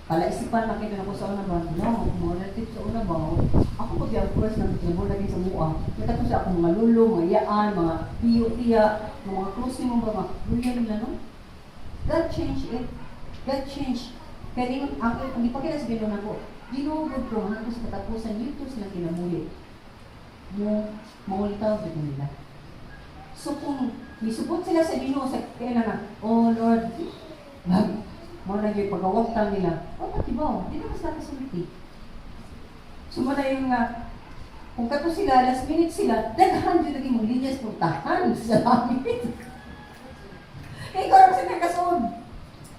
palaisipan makita na ko sa una ba, no, mga relatives sa una ba, ako pag yung first na nagbuo lagi sa mua, kita ko sa akong mga lulo, mga iyaan, mga tiyo, tiya, mga close mo ba, mga luya nila, no? God change it. God change. Kaya ningon, ang ipakita sa Ginoo nako, Ginoo gud ko hangtod sa katapusan yugto sila kinabuhi. Mo maulitaw gud nila. So kung misubot sila sa Ginoo sa kailan nga, "Oh Lord," mag mo na yung pagawagtang nila, oh, patibaw, di naman sila kasulti. So mo na yung nga, kung kato sila, last minute sila, daghan yun naging mong linyas puntahan sa langit. Ikaw naman sa nagkasuod.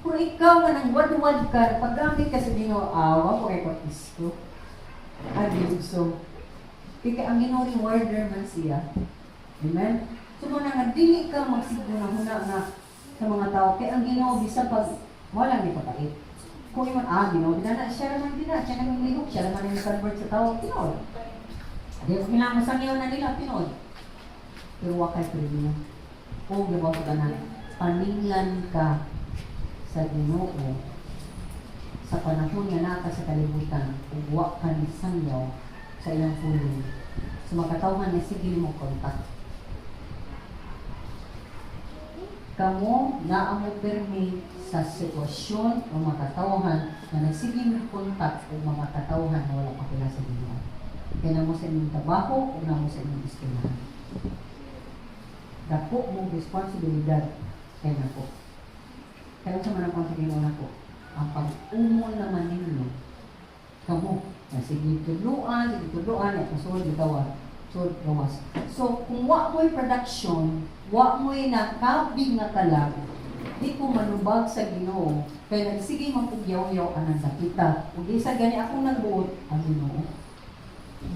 Kung ikaw nga nang wadwad ka, paggamit ka sa Ginoo, awa ko kay Kristo. I believe so. Kaya ang Ginoo rewarder man siya. Amen? So mo na nga, dili ka magsigdo na huna nga sa mga tao. Kaya ang Ginoo bisa pag wala ni papait. Kung imon, Ginoo, di na, siya naman din na, siya naman lihok, siya naman yung convert sa tao, tinuod. Di ko kinahanglan sangyaw na nila, tinuod. Pero wa kay premyo. O gabaw sa tanan, paninglan ka sa Ginoo sa panahon nga naa ka sa kalibutan ug wa ka ni sangyaw sa iyang pulong sa mga katawhan nga sige mo kontak. Kamo naa mo permi sa sitwasyon o mga katawhan na nagsige mo kontak o mga katawhan na wala pa kilala sa Ginoo. Kaya namo sa inyong trabaho o namo sa inyong eskwelahan. Dako mong responsibilidad kay nako. Kaya sa man ang sa Ginoo nako, ang pag-umol naman ninyo, kamo, na sige tudluan, at sulod bitawa, sulod gawas. So, kung wa mo'y production, wa mo'y nakabig nga kalag, di ko manubag sa Ginoo, kay nagsige man kog yaw-yaw anang dakita. Ug isa gani akong nagbuot ang Ginoo.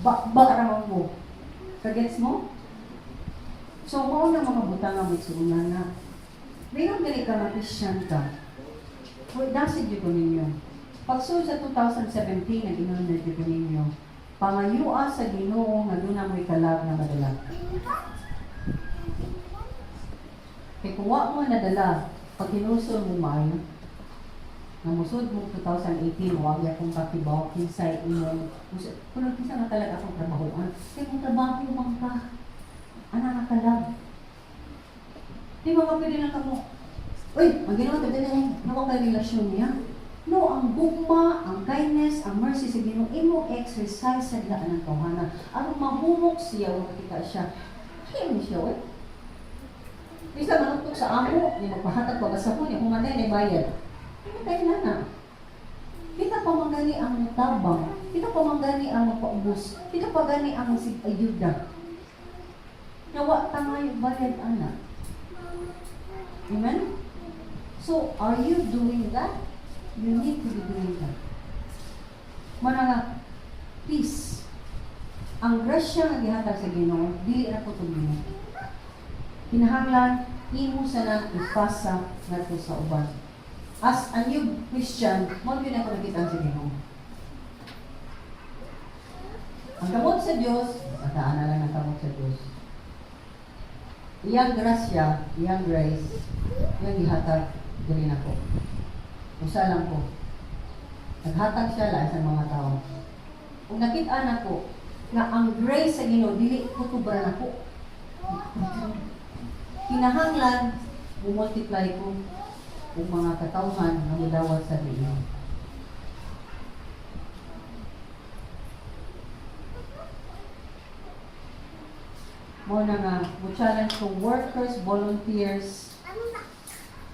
Ba ra man ko. Kagets mo? So, mao na mga butang nga may suunan na. Mayroon gani ka nga Christian ka. Uy, dasid yun ko ninyo. Pagsulod sa 2017, nag-inon na yun ko ninyo. Pangayua sa Ginoo nga doon mo'y kalag na madala. Kay kung wa mo nadala, pag hinusol mo maayo, namusod mo 2018, wag ya kong kakibaw, kinsay imong, kuno kinsa nga talaga akong trabahoan. Kay kung trabaho man ka, ana nga kalag. Di ba nga pwede lang kamo, "Uy, ang ginawa, tabi na, nawa kay relasyon niya." No, ang gugma, ang kindness, ang mercy sa Ginoo, imo exercise sa daan ng tawhana. Aron mahumok siya, o makita siya. Kaya siya, uy. Bisa manutok sa amo, ni magpahatag pa sa niya, kung ano na bayad. Hindi tayo na na. Kita pa man gani ang tabang, kita pa man gani ang magpaubos, kita pa gani ang sig-ayuda. Nawa ta nga yung bayad, anak. Amen? So, are you doing that? You need to be doing that. Mana nga, peace. Ang grasya nga gihatag sa Ginoo, dili na ko mo. Kinahanglan imo sa nang ipasa ngadto sa uban. As a new Christian, mo gyud ako nakita sa Ginoo. Ang kamot sa Dios, mataan na lang ang kamot sa Dios. Iyang grasya, iyang grace, iyang gihatag diri nako. Usa lang ko. Naghatag siya lang sa mga tao. Ug nakita nako nga ang grace sa Ginoo dili kutubra nako. Kinahanglan mo-multiply ko og mga katawhan nga modawat sa Ginoo. Mo na nga mo challenge ko workers, volunteers.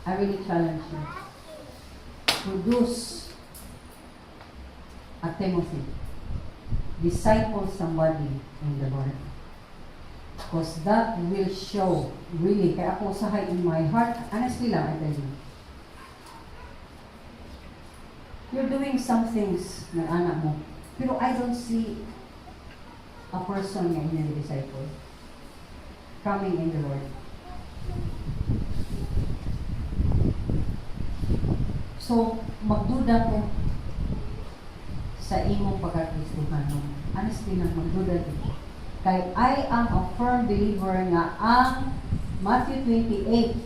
I really challenge you. Produce a Timothy. Disciple somebody in the Lord. Because that will show, really, kaya ako usahay in my heart, honestly lang, I tell you. You're doing some things ng anak mo, pero I don't see a person nga inyong disciple coming in the Lord. So, magduda ko sa imong pagkakristuhanon. Honestly lang, magduda ko. Kay I am a firm believer nga ang Matthew 28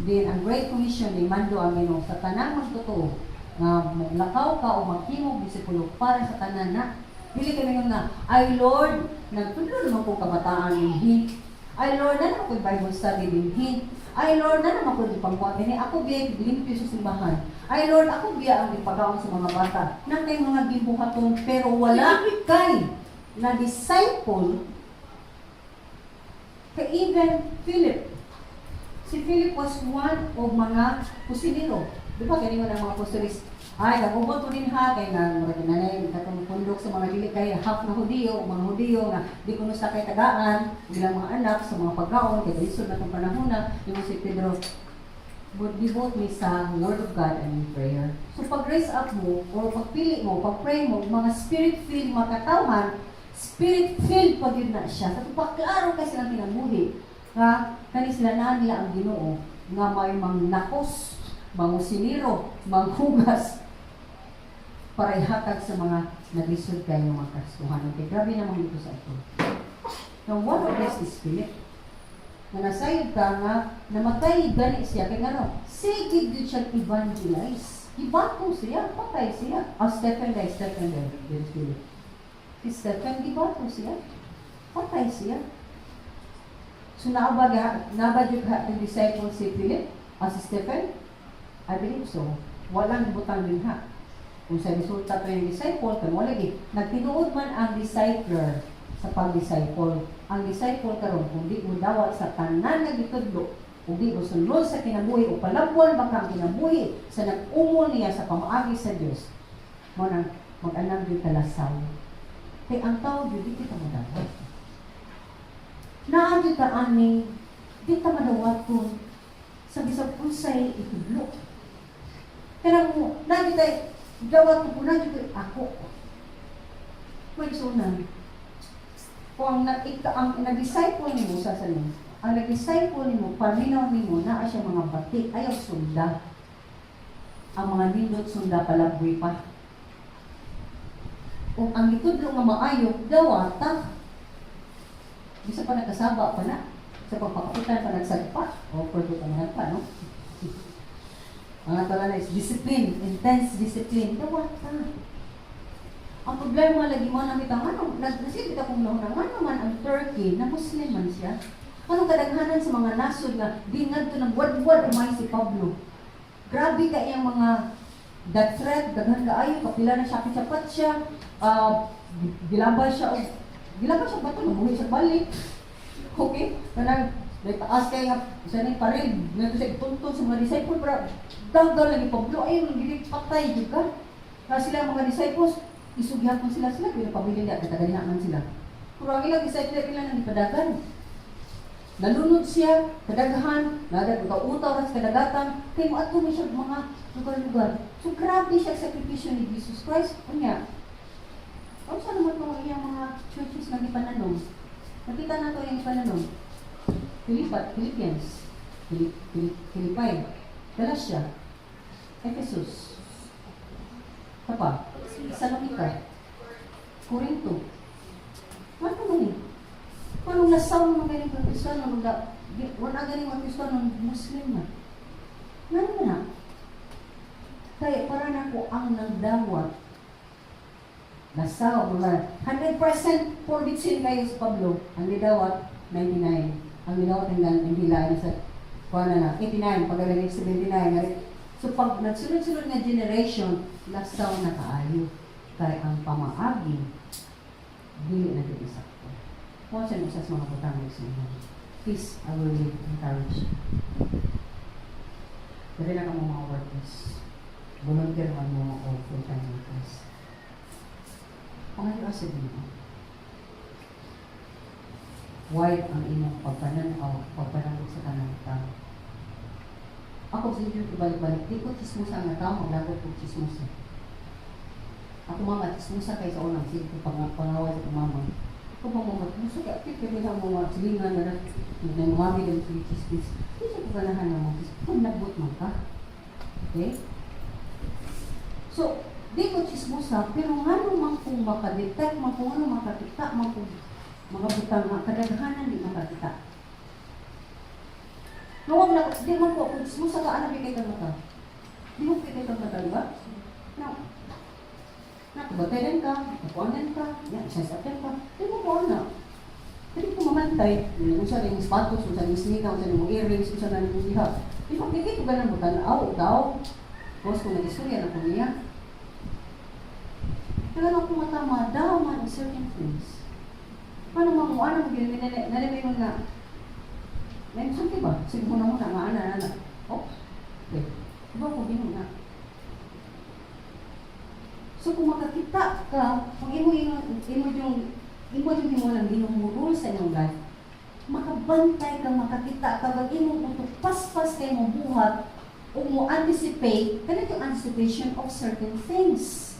din, ang Great Commission ni mando ang Ginoo sa tanang magtotoo nga maglakaw ka o maghimog disipulo para sa tanan na dili kami nga, "Ay Lord, nagtudlo naman ko kabataan dinhi. Ay Lord, na naman ko Bible study dinhi. Ay Lord, na naman ko ipangkuha dinhi. Ako biya limpyo sa simbahan. Ay Lord, ako biya ang ipagaon sa mga bata." Nang kay mga gibuhaton pero wala kay na disciple. Kay even Philip, si Philip was one of mga kusinero. Di ba kani ang mga apostolis? Ay, nagubot ko din ha, kay na murag nanay katong pundok sa mga dili kay half na Hudiyo, o mga Hudiyo nga di kuno sa kay tagaan bilang mga anak sa mga pagkaon kay lisod na tong panahon na yung si Pedro would devote me sa Word of God and in prayer. So pag raise up mo or pagpili mo, pag pray mo, mga spirit-filled mga katawhan, spirit-filled pag yun na siya. Sa paklaro kay silang kinabuhi nga kani sila na nila ang Ginoo nga may mangnakos, mangusiniro, manghugas para ihatag sa mga naglisod kayo mga Kristohanon. Kay grabe naman dito sa ito. Now, one of this is Philip. Na nasayod ka nga, namatay gani siya, kay ngano, sige gyud siya evangelize. Gibato siya, patay siya. Ah, Stephen day, Stephen day, dili Philip. Si Stephen, gibato siya. Patay siya. So naaba jud ha disciple si Philip, ah, si Stephen? I believe so. Walang butang din ha. Kung sa resulta to yung disciple, kung wala gi. Nagtinuod man ang discipler sa pag-disciple. Ang disciple karon kung di mo dawat sa tanan nga gitudlo, ug di mo sunod sa kinabuhi o palabwan ba kang kinabuhi sa nag-umol niya sa pamaagi sa Dios, mo nang mag-anam gyud kalasaw. Kay ang tao gyud di kita madawat. Naa gyud ta ani di ta madawat kung sa bisag unsay itudlo. Kanang mo, naa gyud tay dawat ko na gyud ako. May sunan. Kung ang ika, ang nag-disciple nimo sa nimo, ang nag-disciple nimo, paminaw nimo, naa siya mga bati, ayaw sunda. Ang mga nindot sunda palabwi pa. Kung ang gitudlo nga maayo, dawata. Bisa pa nagkasaba pa na. Sa pagpakapitan pa nagsagpa. O pwede pa pa, no? Ang ato na is discipline, intense discipline. Dawata. Ang problema lagi mo nakita nga ano, nagnasilbi ka kung nauna nga naman ang Turkey na Muslim man siya. Anong kadaghanan sa mga nasod nga di ngadto nang buwad-buwad umay si Pablo? Grabe ka iyang mga death threat, daghan kaayo, kapila na siya kitsapat siya, gilabay siya bato, nabuhi siya balik. Okay? Kanang may taas kay nga sa ni paril, ngadto sa ituntun sa mga disciple pero dagdaw lagi Pablo ay dili patay jud ka. Na sila mga disciples, isugyahan ko sila sila pinapabilin niya katagalina man sila. Pero ang ilang disciple ila nang gipadagan. Nalunod siya, kadaghan, nadag utaw ra sa kadagatan, kay moadto man siya mga lugar-lugar. So grabe siya sakripisyo ni Jesus Christ. Unya, unsa naman mo iyang mga churches nga gipananom? Nakita na to yung gipananom. Philippa, Philippians, Philip, Philip, Philippi, Galatia, Ephesus, Kapa, Salonika, Corinto. Ano man eh? Anong nasaw mga ganing mga Kristiyano, wala ganing mga Kristiyano, Muslim na. Ngano man na? Kaya para na ko ang nagdawat, nasaw, mga 100% for bitsin kayo sa Pablo, ang gidawat, 99. Ang gidawat hanggang ang hila sa kuha na lang, 89, pag galing 79. So pag nagsunod-sunod nga generation, lasaw na kaayo. Kay ang pamaagi, dili na gyud sakto. Mo siya usa sa mga butang sa inyo. Please, I will really encourage you. Dali na ka mo mga workers. Volunteer man mo o full-time workers. Pangayo sa Ginoo. Wide ang imong pagpananaw, pagpananaw sa tanang tao. Ako sa inyo ibalik-balik, di ko chismosa nga tao, maglagot ko chismosa. Ako mama, chismosa kay sa unang, sige ko pangaway sa mama. Kung pa mo gusto ka, pwede lang mo silingan na lang, nagmami lang sa chismis. Hindi siya kaganahan na mo. Kung nagbot man ka. Okay? So, di ko chismosa, pero nga man kung makadetect man kung ano makakita man kung mga butang nga kadaghanan di makakita. Nawag na, di man ko, kung chismosa ka, anak, kay kang mata. Di mo kay kang mata, di ba? Now, nakabatayan ka, nakuanan ka, yan, sasakyan ka, di mo ko na. Pwede ko mamantay, unsa na yung sapatos, unsa na yung sneaker, unsa na yung earrings, unsa na yung liha. Di ba, di ko ganun mo, tanaw, daw. Boss, kung nag-istorya na ko niya. Pero ako matama, daw man ang certain things. Paano mo, ano mo, nalimay mo nga, may sulti ba? Sige mo na muna, nga, ana, ana. Oh, okay. Diba ko ginoo na? So kung makakita ka, kung imo yung imo lang Ginoo rule sa inyong life, makabantay ka, makakita ka, pag imong utok paspas kay mo buhat, o mo anticipate, kanang yung anticipation of certain things.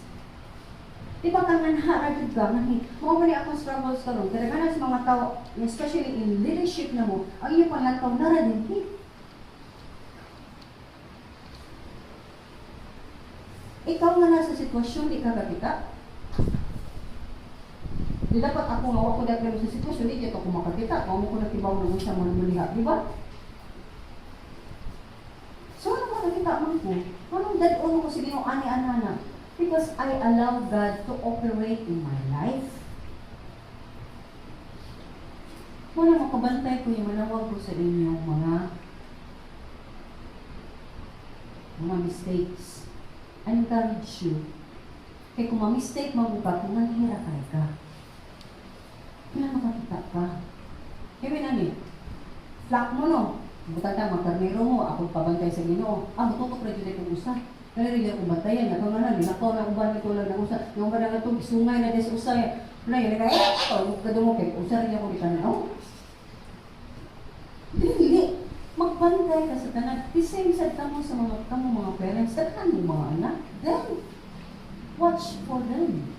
Di ba kang nganha jud ka, ngahi, mao man ni akong struggles karon, kadaghanan sa mga tao, especially in leadership na mo, ang iyong panlantaw nara din hi. Ikaw nga nasa sitwasyon, di ka kakita. Di dapat ako nga wa ko daghan sa sitwasyon, di ako makakita. Mao mo ko nakibaw na unsa man muliha, di ba? So ano makakita man ko? Anong dad-on ko sa Ginoo ani anana? Because I allow God to operate in my life. Wala makabantay ko yung manawag ko sa inyong mga mistakes. I encourage you. Kaya kung ma-mistake mo ka, kung nanghira kay ka, kailan makakita ka? Kaya nani, flock mo no, butang ta, magkarnero mo, ako pabantay sa Ginoo. Ah, mututok ra jud kong usa. Kaya rin akong bantayan, nakaw na lang, linakaw na uban nito lang ng usa. Yung uban na itong sungay na des usay. Wala yun, eh, oh, kadungog kay usa rin ako gitanaw. Dili, magbantay ka sa tanan. The same sa kamo sa mga kamo mga parents, daghan mo mga anak. Then, watch for them.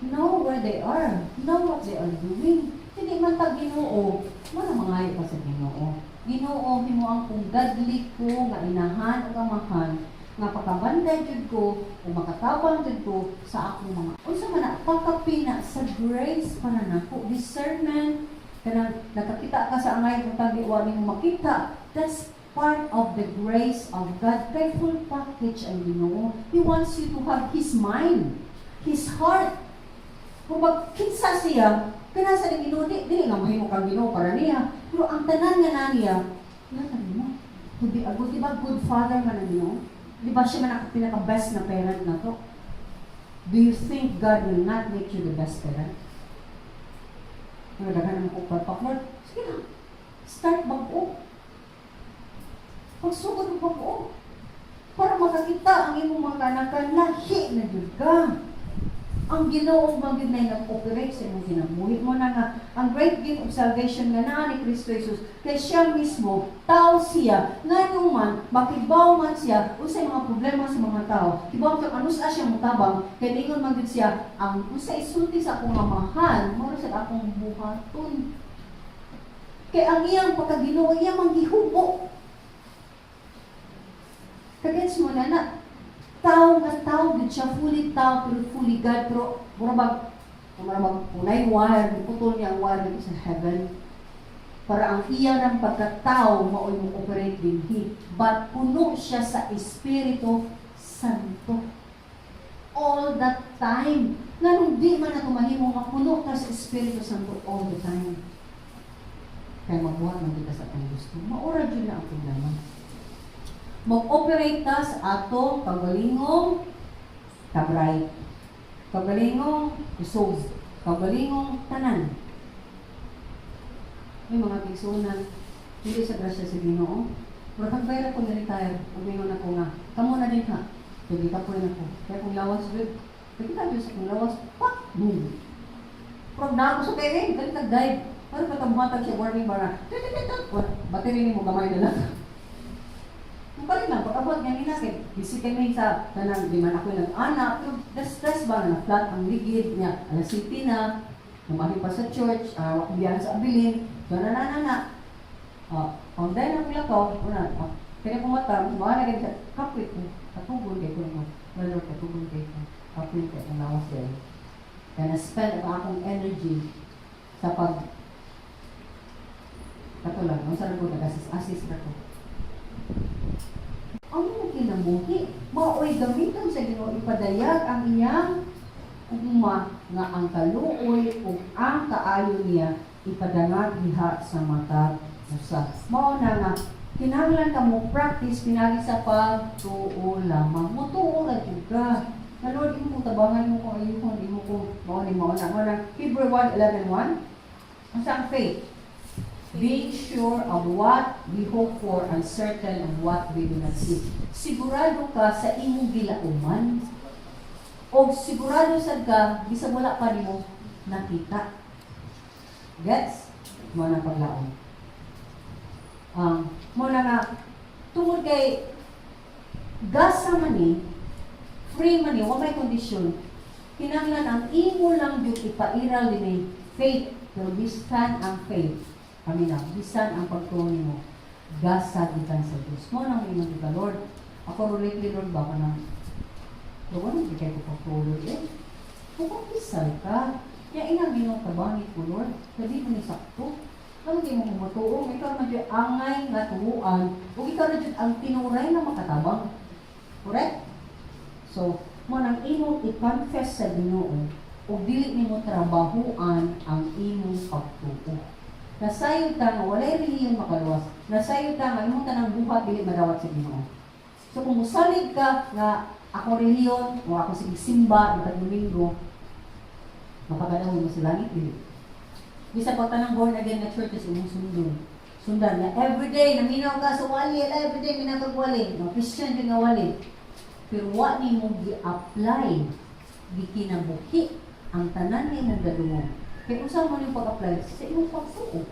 Know where they are. Know what they are doing. Hindi man tag Ginoo, wala mangayo pa sa Ginoo. Ginoo, himo ang kung godly ko nga inahan ug amahan nga pakabantay jud ko o makatabang jud ko sa akong mga unsa man na pagkapina sa grace para nako, discernment, kanang nakakita ka sa angay kung tagi wa nimo makita. That's part of the grace of God, kay full package ang Ginoo. He wants you to have His mind, His heart. Kung kinsa siya kinasa ni Ginoo, di dili nga mahimo kang Ginoo para niya, pero ang tanan nga na niya wala mo to be a good, di ba, good father man ang Ginoo? Di ba siya man ang pinaka-best na parent na to? Do you think God will not make you the best parent? Pero daghan naman ko palpak, Lord, sige na. Start bag-o. Pagsugod mo bag-o. Para makakita ang imong mga kanakan, lahi na jud ka. Ang Ginoo man gyud na nag-operate sa imong kinabuhi mo na nga ang great gift of salvation nga naa ni Kristo Jesus, kay siya mismo tao siya, ngano man makibaw man siya unsay mga problema sa mga tao, kibaw kang anus siya motabang, kay ningon man gyud siya, ang unsay isulti sa akong Amahan mao sa akong buhaton, kay ang iyang pagkaginoo iya man gihubo. Kagets mo na na tao nga tao gud siya, fully tao pero fully God, pero mura bag kunay wire, putol niya ang wire dito sa heaven para ang iya ng pagkatao mao'y mo operate dinhi, but puno siya sa Espiritu Santo all that time. Nganong di man nato mahimo nga puno ka sa Espiritu Santo all the time? Kay magbuhat man kita sa atong gusto, maura jud na ang problema. Mag-operate ta sa atong kaugalingong kabright, kaugalingong kusog, kaugalingong tanan. May mga kaigsuonan, hindi sa grasya sa Ginoo. Pero pag ko na-retire, ug mingon ako nga, kamo na din ha, pwede ka po ako. Kaya kung lawas, babe, pwede ka sa kung lawas, pak, boom. Pero na ako sa kaya, dali tag-dive. Pero pagka buhatag siya warning bara, tut, tut, tut, tut, battery ni mo gamay na lang. Ang palit lang, pag-abot nga nila, kay busy kami sa tanang, di man ako nag-anak, pero the stress ba na flat ang ligid niya, alas 7 na, Mumahi pa sa church, akong biyahan sa abilin, so na na na na. Ang dahil ng lakaw, una, kaya kung mata, mga na ganyan siya, kapoy ko, katugon kay ko mo, well, Lord, katugon kay ko, kapoy kay ang lawas dahil. Kaya na-spend ang akong energy sa pag, kato lang, ang sarap ko, nag-assist-assist na ko. Ang imong kinabuhi, mao'y gamiton sa Ginoo ipadayag ang iyang ugma nga ang kaluoy ug ang kaayo niya ipadangag diha sa matag usa. Mao na nga kinahanglan ka mo practice pinagi sa pagtuo lamang. Mutuo ra jud ka. Na Lord, imo kong tabangan mo kung ayuhon, imo ko mao ni mao na. Mao na Hebrew 1:11:1. Unsa ang faith? Being sure of what we hope for and certain of what we do not see. Sigurado ka sa imong gilauman. O sigurado sad ka, bisag wala pa nimo nakita. Gets? Mao na paglaom. Mao na nga, tungod kay gasa man ni, free man ni, wa may kondisyon, kinahanglan ang imo lang jud ipairal dinhi faith, pero bisan ang faith, kami na, bisan ang pagtuo nimo, gasa gikan sa Dios. Mao nang ingon ka, "Lord, ako ro lately, Lord, baka na, Lord, wala di kay ko pagtuo, Lord, eh." Kung kumpisal ka, ya inang Ginoo tabangi ko, Lord, kadi mo ni sakto. Ano di mo kumutuo, ikaw na jud angay nga tuuan, ug ikaw na jud ang tinuray na makatabang. Correct? So, mo nang imong i-confess sa Ginoo ug dili nimo trabahuan ang imong pagtuo. Nasayod ka nga walay relihiyon makaluwas. Nasayod ka nga imong tanang buhat dili madawat sa Ginoo. So kung musalig ka nga ako relihiyon o ako sige simba matag Domingo, makagadawin mo sa langit dili. Bisa pag tanang born again na churches imong sundon. Sundan na everyday naminaw ka sa wali, ala everyday minaw kag wali. No, Christian jud nga wali. Pero wa nimo gi-apply, gikinabuhi ang tanan nimong gadungog. Kay unsa man yung pag-apply sa imong pagtuo?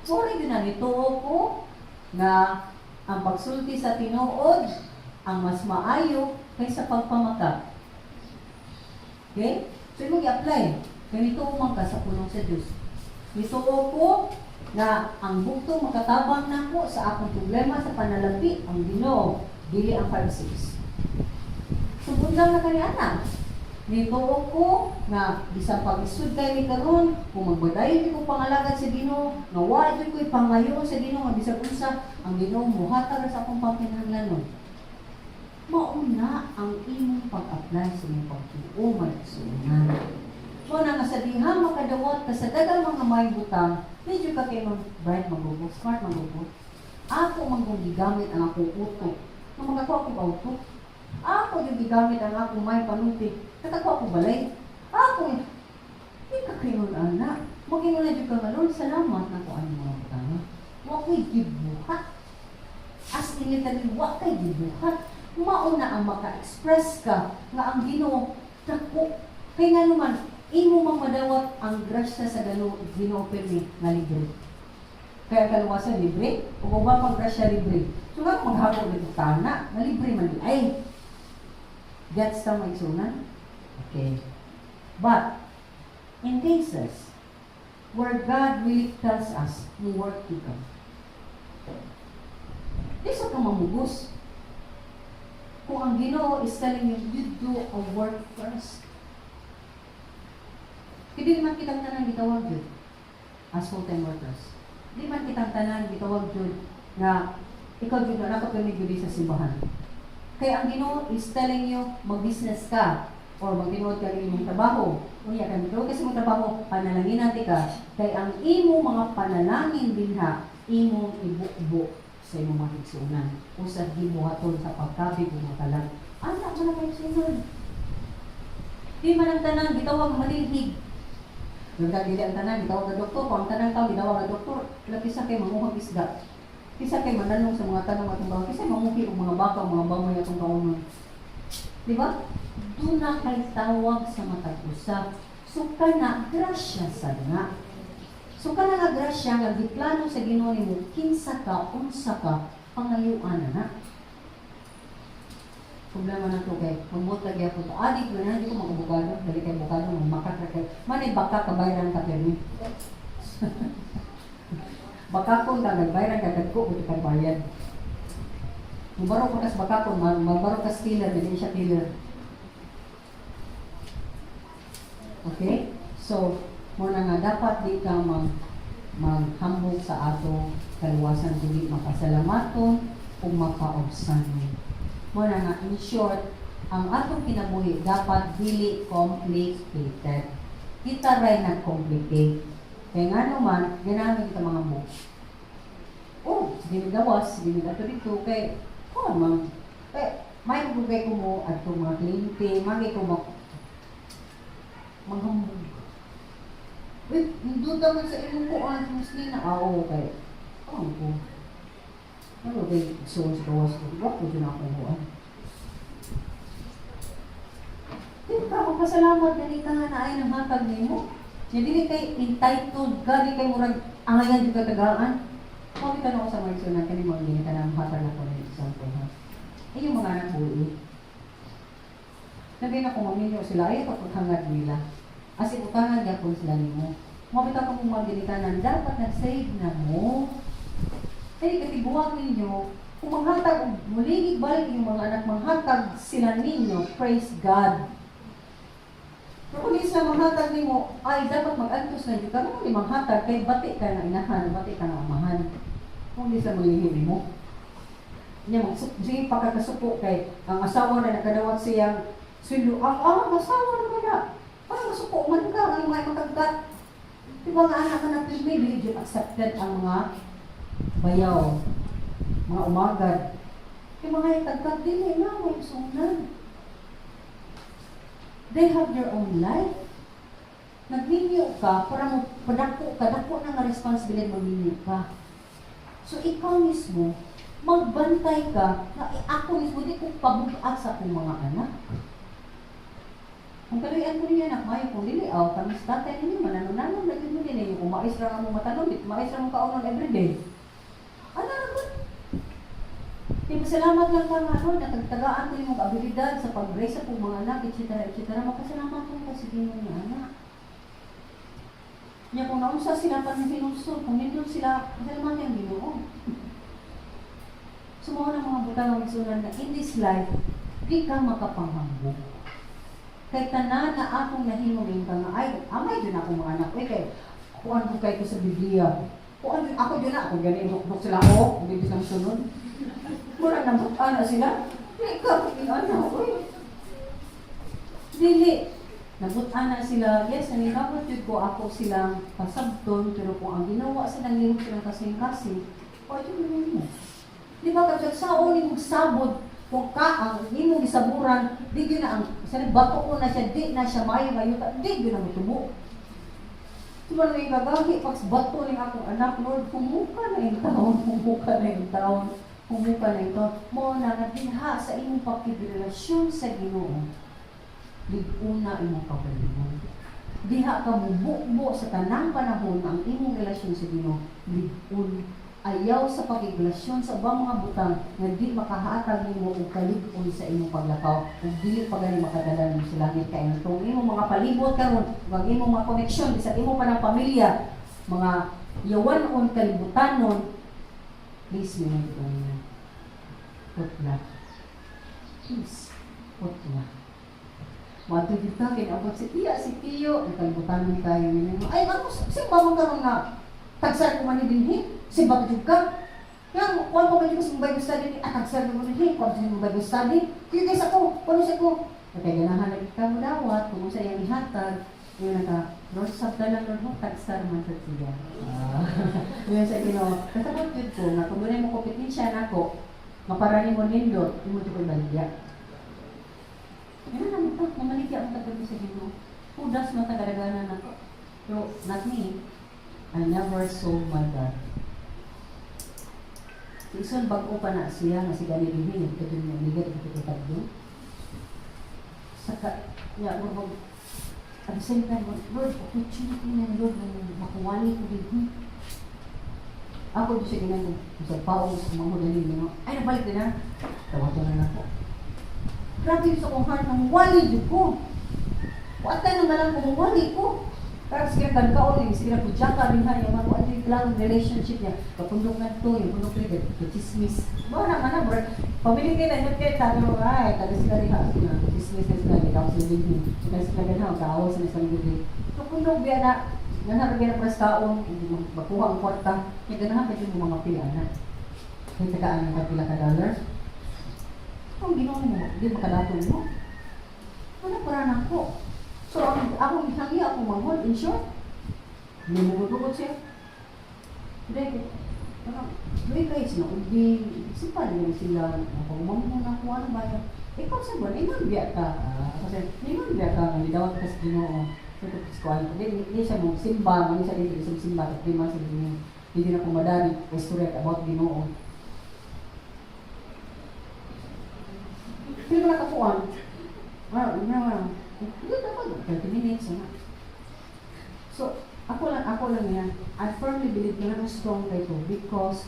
Sorry gyud na nituo ko nga ang pagsulti sa tinuod ang mas maayo kaysa pagpamaka. Okay? So imong i-apply. Kay nituo man ka sa pulong sa Dios. Nituo ko na ang bugtong makatabang nako sa akong problema sa panalabi ang Ginoo, dili ang 5-6. Subod lang na kani ana. Nituo ko nga bisan pag-isud kay mi karon, kung magbadayon mi ko pangalagad sa Ginoo, nga wa jud ko'y pangayoon sa Ginoo nga bisag unsa, ang Ginoo mohatag ra sa akong pangkinahanglanon. Mauna ang imong pag-apply sa imong pagtuo, mga igsuonan. Mao na nga sa diha makadawat ka sa daghang mga may butang, medyo ka kay mag bright magugo, smart magugo. Ako man kung gigamit ang akong utok. Nga magakuha ko auto. Ako yung gigamit ang akong may panulti. Nakakuha ko balay. Ako, di ka kayon ana. Maging na jud ka nga, "Lord, salamat na ko ano mga butang. Wa ko'y gibuhat." As in literally, wa kay gibuhat. Mauna ang maka-express ka nga ang Ginoo dako. Kay nga naman, imo mang madawat ang grasya sa Ginoo pirmi nga libre. Kaya ang kaluwasan libre, ug uban pang grasya libre. So nga maghapon nito tana, nga libre man di ay. Gets ta, mga igsuonan? Okay. But, in cases where God really tells us, "Mo work ka," di sa ka mamugos. Kung ang Ginoo is telling you, you do a work first. Hindi naman kitang tanan gitawag jud as full-time workers. Hindi man kitang tanan gitawag jud nga ikaw jud na nakapirmi jud sa simbahan. Kaya ang Ginoo is telling you, mag-business ka or magtinuod ka ng imong trabaho. Unya kay magtinuod ka sa imong trabaho, panalangin natin ka. Kay ang imong mga panalangin dinha, imong ibubo sa imong mga igsuonan o sa gibuhaton sa pagkabig o mga kalag. Anak mo na kayo igsuonan. Di man ang tanan gitawag manilhig. Nagka dili ang tanan gitawag nga doktor, kung ang tanan tao gitawag nga doktor, wala kisa kay manguhag isda. Kisa kay mananong sa mga tanong atong kaon, kisa manguhi og mga baka o mga bangoy atong kaonon. Di ba? Duna kay tawag sa matag usa. So kana grasya sad nga. So kana nga grasya nga giplano sa Ginoo nimo kinsa ka, unsa ka, pangayuan na na. Problema na to kay magbutag gyapon to. Adik man na, di ko mag-abogado, dali kay abogado, magmakat ra kay. Manay baka kabayran ka pirmi. Baka kung ka nagbayran ka dagko ko ka bayad. Mubaro ko tas baka kung mabaro kas killer, dili siya killer. Okay? So, muna nga dapat di ka maghambog sa atong kaluwasan kundi mapasalamaton ug makaobsanon. Muna nga, in short, ang atong kinabuhi dapat dili complicated. Kita ray nag-complicate. Kaya nga naman, ganahan kita mga book. Oh, sige mi gawas, sige mi ato dito kay oh man. Eh, may bugay ko mo adto mga kliyente, mangay ko mo manghambog. Wait, duda man sa imong kuan, muslina. Ah, oo, kay. Oh, ko. Ano kay so sa gawas ko? Wa ko jud akong kuan. Di ka magpasalamat gani ka nga naay nang hatag nimo. Nya dili kay entitled ka, di kay murag angayan jud ka tagaan. Mao bitaw ako sa mga igsoon kani mga gini ka nang hatag na ko ng example ha. Ay yung mga anak buhi. Sabi na kung maminyo sila, ay paghangad nila. As in, utangan gyapon sila nimo. Mao bitaw ka kung mga ginikanan, dapat nag-save na mo. Kaya katibuwag ninyo, kung manghatag, og muligig balik yung mga anak, manghatag sila ninyo, praise God. Pero kung di sila manghatag nimo, ay dapat mag-antos na jud ka. Kung di manghatag, kay bati ka na inahan, bati ka na amahan. Kung di sila malihi nimo. Nya sige pakakasuko kay ang asawa na nakadawat siyang sweldo, ang asawa na ba na? Parang masuko man ka, ang mga makagkat. Di ba nga anak ka na pirmi, dili jud accepted ang mga bayaw, mga umagad. Kay mga itagkat, dili na, may sunan. They have their own life. Nagminyo ka para mo padako ka, dako na nga responsibilidad magminyo ka. So ikaw mismo, magbantay ka na eh, ako mismo di ko pabugat sa akong mga anak. Kung kaluyan ko niya anak, mayo kung dili aw, kami sa tatay ninyo, manano-nano, na yun mo din eh, yung umais ra nga mo matanom, mais ra mo kaunon everyday. Ano na ko? Kaya pasalamat lang ka nga, Lord, natagtagaan ko yung abilidad sa pag-raise sa akong mga anak, etc. etc. Mapasalamat ko ka sa Ginoo nga anak. Nya kung naunsa sila pa ng hinulsol, kung nindot sila, pasalamat yung Ginoo. Sumuha ng mga butang ang igsunan na in this life, di ka makapanghambog. Kay tanan na akong nahimo ngayon ka nga, ay, amay dyan akong mga anak. Uy, kay, kuan ko kay ko sa Biblia. Kuan ako dyan na, ako gani, duk sila ako, hindi sila sunod. Mura na na sila. Di ka, ano, uy. Dili. Nabutan na sila, yes, naningabot yun ko ako silang pasabton, pero kung ang ginawa silang lihok silang kasing-kasing, o ito mo. Di ba kapag sa ni mong sabod, kung ka ang imong gisaburan, di gyud na ang sa bato ko na siya, di na siya maayo ngayuta, di gyud na motubo. Di ba nang gagahi pag bato ni akong anak, Lord, humuka na yung taon, humuka na yung taon, humuka na yung taon. Mo na nga dinha sa imong pakigrelasyon sa Ginoo. Lig-una imong kaugalingon. Diha ka mubukbo sa tanang panahon ang imong relasyon sa Ginoo, lig-un. Ayaw sa pakigrelasyon sa ubang mga butang nga di makahatag nimo og kalig-on sa imong paglakaw ug dili pa gani makadala nimo sa langit kay ang tong imong mga palibot karon ug ang imong mga koneksyon bisan imo pa ng pamilya mga yawan-on kalibutanon, please, mingon ko niya, putla, please, putla. Moadto gyud ka kay naabot si tiya, si tiyo, nakalibutanon kayo ninyo. Ay, ano, simba man karon nga tagsar ko man ni dinhi, simba jud ka. Yang kuan pa man jud ko sa Bible study ni, ah, tagsar ko man dinhi, kuan sa Bible study. Kaya guys ako, kuno sa ko. Kay ganahan lagi ka mo dawat, kung unsa iyang ihatag, yun naka, Lord, sabta lang Lord mo, tagsar man sa siya. Ah, yun sa Ginoo. Kasabot jud ko nga kung dunay mo kompetensya nako, maparani mo nindot, imo jud ko ibaligya. Yan na naman to, mamaligya ang tagal sa Ginoo. Hudas man tagalaganan nako. Pero not me. I never sold my God. Ison bag-o pa na siya nga si gani dinhi nagkadto niya ligat ito tagdo. Saka ya murag at the same time, Lord, opportunity na Lord na makuwali ko dinhi. Ako di siya ginang sa paong sa mga dali no. Ay, nabalik din na. Tawagan na nako. Grabe sa akong heart, nang wali jud ko. Wala na lang kung wali ko. Pero sige kan kaon eh, sige ko jaka rin ha, yung mga ano yung klarong relationship niya. Kapundok na to, yung pundok rin, chismis. Mo na man na, bro. Pamili kayo na, kay tayo, ay, taga sila rin ha, sila, chismis na sila, ikaw sa libing. Sila sila ganaw, kaawa sila sa libing. Kapundok biya na, ganahan biya na pras kaon, hindi makuha ang kwarta. Kaya ganahan pa yung mga pila na. Kaya tagaan ng pila ka dollar. Ang ginawa mo, di makalaton mo. Ano para na ako? So, ang akong gihangyo, akong manghod, in short, nimugod-ugod siya. Hindi, parang, doy kayo sila, ubi, simpan mo sila, pagmamahon ako, ano ba yan? Ikaw sa buwan, ingon biya ka. Ah, kasi, ingon biya ka, nga gidawat ka sa Ginoo. So, ko, di, di siya mo simba, mo siya dito sa simba, tapos di man sa Ginoo. Hindi na ko madali, istorya about Ginoo. Pero nakakuan. Well, no, well. Hindi dapat 30 minutes na. So, ako lang yan. I firmly believe na nga strong kay to because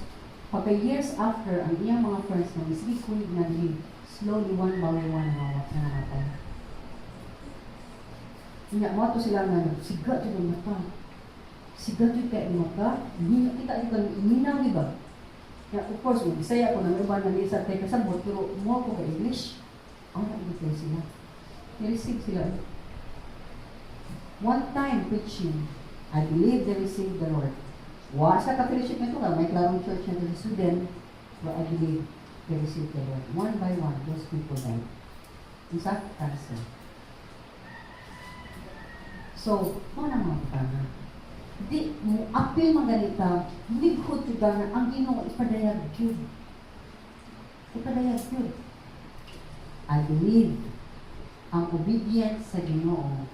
pagka years after, ang iyang mga friends na misli kunig na din, slowly one by one nawat na namatay. Nya mo to sila nga siga jud ang mata. Siga jud kay ang mata, hindi kita jud kang iminaw, di ba? Ya, of course, kung Bisaya ko nang uban na sa kay kasabot, pero mo ko ka English. Ang na sila. Ni-receive sila. One time preaching, I believe they received the Lord. Wa sa ka-fellowship nito nga, may klarong church na sa Sweden, but I believe they received the Lord. One by one, those people died. Isa, cancer. So, mo na mga butanga. Di mo apil man ganita, lighot jud na ang Ginoo ipadayag jud. Ipadayag jud. I believe ang obedience sa Ginoo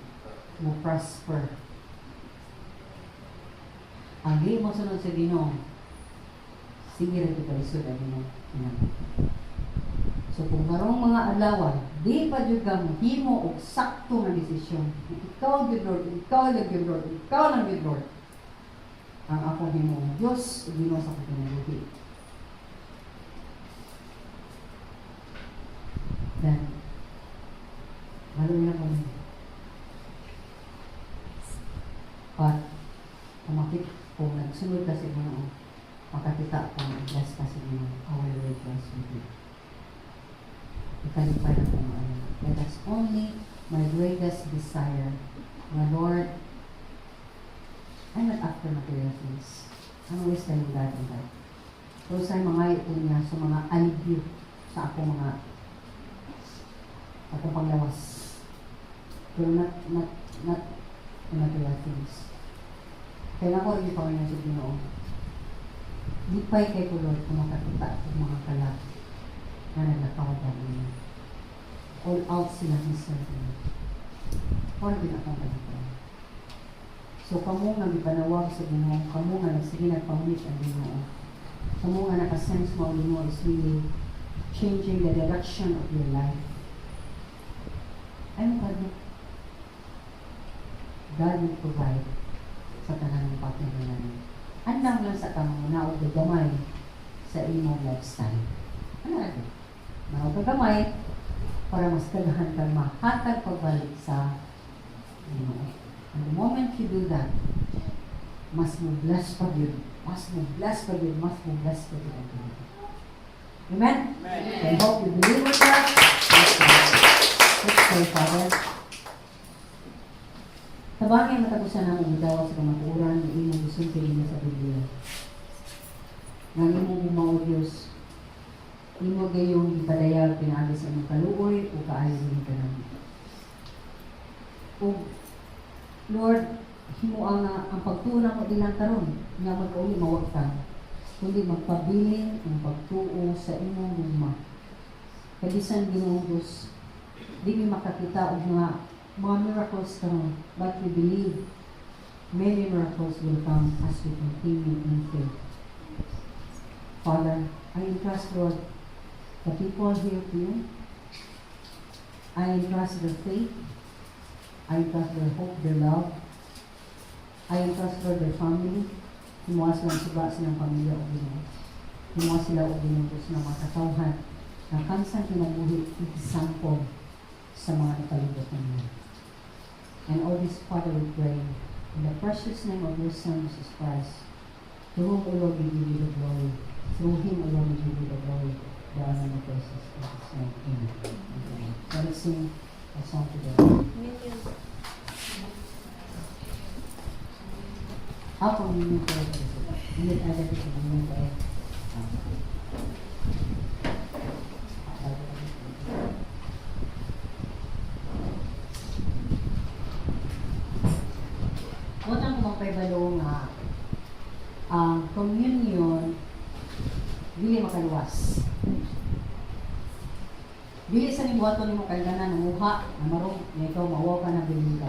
mo prosper. Ang di mo sunod sa Ginoo, sige ra gyud kalisod ang imong kinabuhi. So kung karong mga adlaw, di pa jud ka mohimo og sakto nga desisyon. Ikaw gyud, Lord, ikaw lang gyud, Lord, ikaw lang gyud, Lord. Ang akong himo Diyos ug Ginoo sa akong kinabuhi. Then, malo na kami. But, kung makita, kung nagsunod ka sa Ginoo, makakita ka, bless ka sa Ginoo, I will rejoice with you. Ikalipay na kung ano. And that's only my greatest desire. My Lord, I'm not after material things. I'm always telling God on that. So sa mga ito niya, sa mga alibyo sa akong mga akong panglawas. Pero not the material things. Kaya ako rin Panginoon sa Ginoo. Lipay kay ko, Lord, kung makakita og mga kalag na naglakaw dahil niya. All out sila ni serve niya. Wala din akong kalipay. So kamo nga gipanawag sa Ginoo, kamo nga nagsige nagpangumit ang Ginoo. Kamo nga nakasense mo ang Ginoo is really changing the direction of your life. Ay mo God, God will provide sa tanan ng pagkailangan. Andam lang sa kang naog gamay sa imong lifestyle. Ano na ito? Naog gamay para mas daghan kang mahatag pagbalik sa Ginoo. And the moment you do that, mas mo bless pa yun. Mas mo bless pa yun. Mas mo bless pa yun ang Ginoo. Amen? Amen. I hope you believe in that. Let's pray, Father. Tabangin matagusan namo midawat sa kamatuoran nga imong gisulti dinhi sa Biblia. Nga ang imong gugma, O Dios, imo gayong gipadayag pinaagi sa imong kaluoy ug kaayo dinhi kanamo. Ug Lord, himoa nga ang pagtuo namo di lang karon nga magkauli mawagtang, kundi magpabilin ang pagtuo sa imong gugma. Kay bisan, Ginoong Diyos, di mi makakita og mga miracles karon, but we believe many miracles will come as we continue in faith. Father, I entrust, Lord, the people here to you. I entrust their faith. I entrust their hope, their love. I entrust, Lord, their family. Himuha silang suba silang pamilya o Ginoo. Himuha sila o Ginoo Diyos na mga katawhan. Nga kansang kinabuhi, example sa mga napalibot ninyo. And all this, Father, we pray in the precious name of your Son, Jesus Christ, to whom, O Lord, we give you the glory. Through him, O Lord, we give you the glory, the honor, and the praises. In Jesus' name, amen. Amen. So let's sing a song together. Minion. Ako, communion ko. Hindi, ada ko communion ko. Ah. Unang ko magpaibalo nga ang communion dili makaluwas. Dili sa nibuhaton nimo kay gana nanguha, namarog, nga ikaw mawa ka na bilin ka.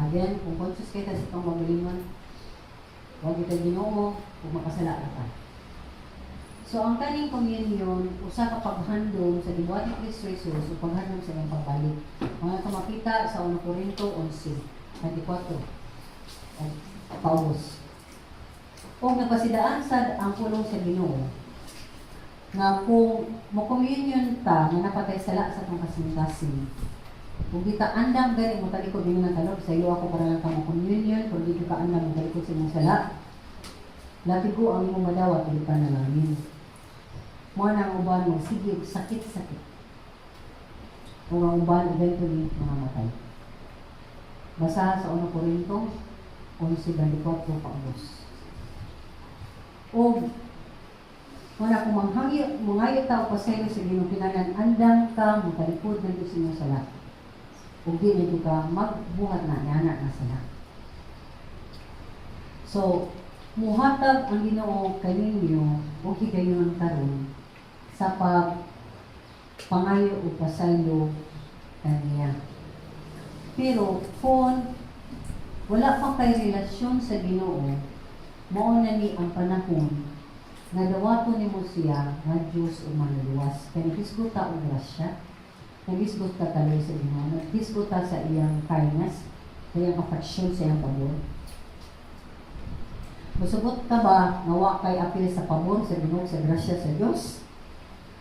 Again, kung conscious kay ta sa itong magalingon, wag kita Ginoo ug makasala na ka. So ang kaning communion usa ka paghandom sa gibuhat ni Kristo Jesus ug paghandom sa iyang pagbalik. Mga ka makita sa 1 Corinto 11:24 og paubos. Og nagpasidaan sad ang pulong sa Ginoo nga kung mo communion ta nga napatay sala sa atong kasing-kasing, kung di ta andam gani mo talikod ninyo ng talog sa iyo, ako para lang ka mo communion, kung di ka andam mo talikod sa imong sala, latigo ang imong madawat ug panalangin. Mo na ang uban mo sige og sakit-sakit. Ug ang uban eventually mangamatay. Basaha sa 1 Corinto 11:24 paubos. Og wala kung manghangyo, mangayo ta og pasaylo sa Ginoo, kinahanglan andam ka mo talikod na sa imong sala. Ug di na ka magbuhat na niana nga sala. So, muhatag ang Ginoo kaninyo og higayon karon sa pag pangayo og pasaylo kaniya. Pero kung wala pa kay relasyon sa Ginoo, mao na ni ang panahon nga dawaton nimo siya nga Dios ug manluluwas. Kay naghisgot ta og grasya, naghisgot ta kaloy sa Ginoo, naghisgot ta sa iyang kindness, sa iyang affection, sa iyang pabor. Musugot ka ba nga wa kay apil sa pabor sa Ginoo, sa grasya sa Dios?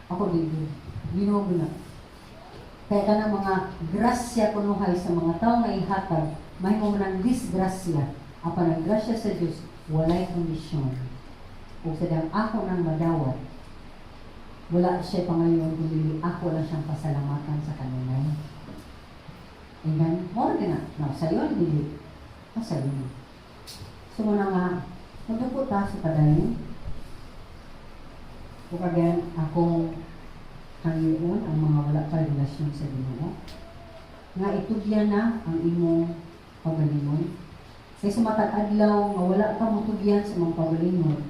Ako dili. Ginoo na. Kaya kanang mga grasya kunuhay sa mga tao nga ihatag, mahimo man ang disgrasya. Apan ang grasya sa Dios walay kondisyon. Ug sa dang ako nang madawat, wala siya pangayon kundi ako lang siyang pasalamatan sa kanunay. Amen? Mao ra na. No, sayo dili. Masayo. So muna nga, magduko ta sa padayon. Ug again, akong hangyoon ang mga wala pa relasyon sa Ginoo nga itugyan na ang imong pagalingon. Kay sa matag adlaw nga wala ka motugyan sa imong pagalingon,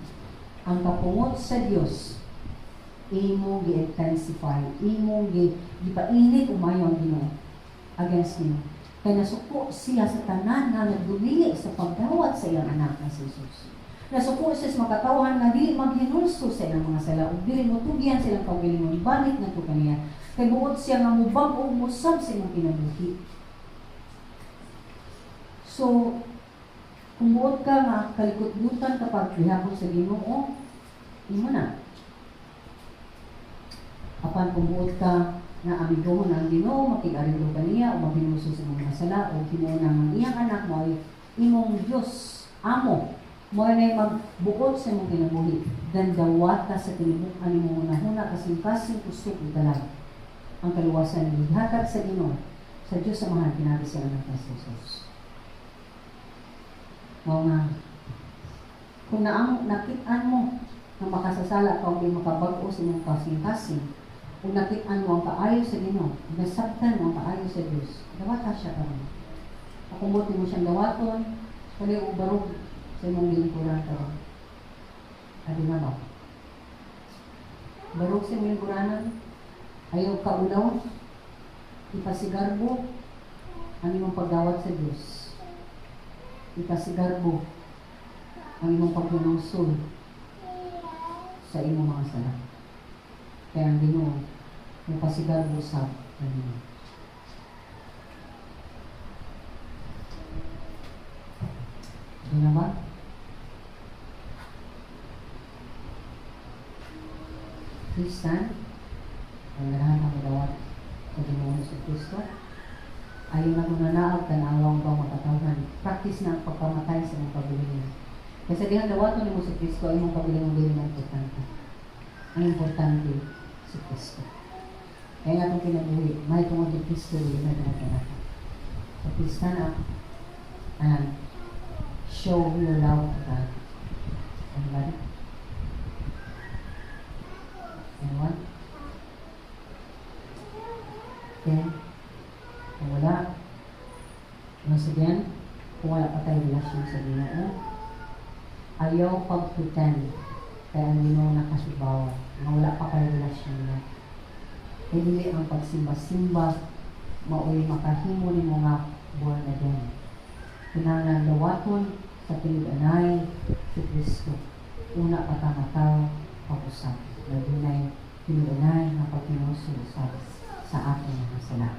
ang kapungot sa Dios imo gi-intensify, imo gi gipainit umayo ang Ginoo against nimo. Kay nasuko siya sa tanan nga nagdumili sa pagdawat sa iyang anak nga si Jesus. Nasuko siya sa makatawhan nga dili maghinulso sa ilang mga sala ug dili motugyan sa ilang kaugalingon balik ngadto kaniya. Kay buot siya nga mubag-o mosab sa imong kinabuhi. So, kung buot ka nga kalikot-butan kapag gihapon sa Ginoo, imo na. Apan kung buot ka nga amigohon ang Ginoo, makig-areglo ka niya o maghinulsol sa imong mga sala o himuon ang iyang anak mo ay imong Dios, amo, mo na magbuot sa imong kinabuhi, dandawata sa tinibuk-an imong hunahuna, kasing-kasing, kusog ug talag ang kaluwasan gihatag sa Ginoo, sa Dios Amahan, pinaagi sa anak na si Jesus. Mao nga kung naang nakit-an mo nga makasasala ka ug di makabag-o sa imong kasing-kasing, kung nakit-an mo ang kaayo sa Ginoo, nasabtan mo ang kaayo sa Dios, dawata siya karon. Kung mo siyang dawaton, kali og barog sa imong lingkuran karon. Adi na ba? Barog sa imong lingkuranan, ayaw kaulaw, ipasigarbo ang imong pagdawat sa Dios. Ipasigarbo ang imong paghinulsol sa imong mga sala. Kaya ang Ginoo mopasigarbo sa kanimo. Di na ba? Please stand. Kung ganahan ka modawat sa Ginoo sa Kristo, ayaw na kung nanaag, tanawang ba makatawhan. Practice na ang pagpamatay sa imong kaugalingon. Kasi dihang dawaton nimo si Kristo, ang imong kaugalingon dili na importante. Ang importante, si Kristo. Kaya nga itong kinabuhi, may tungod kay Kristo, dili may tungod kanako. So please stand up and show your love to God. Anybody? Anyone? Okay. Kung wala, once again, kung wala pa tayo relasyon sa Ginoo, ayaw pag-pretend kay ang Ginoo nakasubaw nga wala pa kayo relasyon niya. Kay dili ang pagsimba-simba maoy makahimo nimo nga born again. Kinahanglan dawaton sa tinud-anay si Kristo. Una pa ta mataw pag-usab. Na dunay tinud-anay nga paghinulsol usab sa atong mga sala.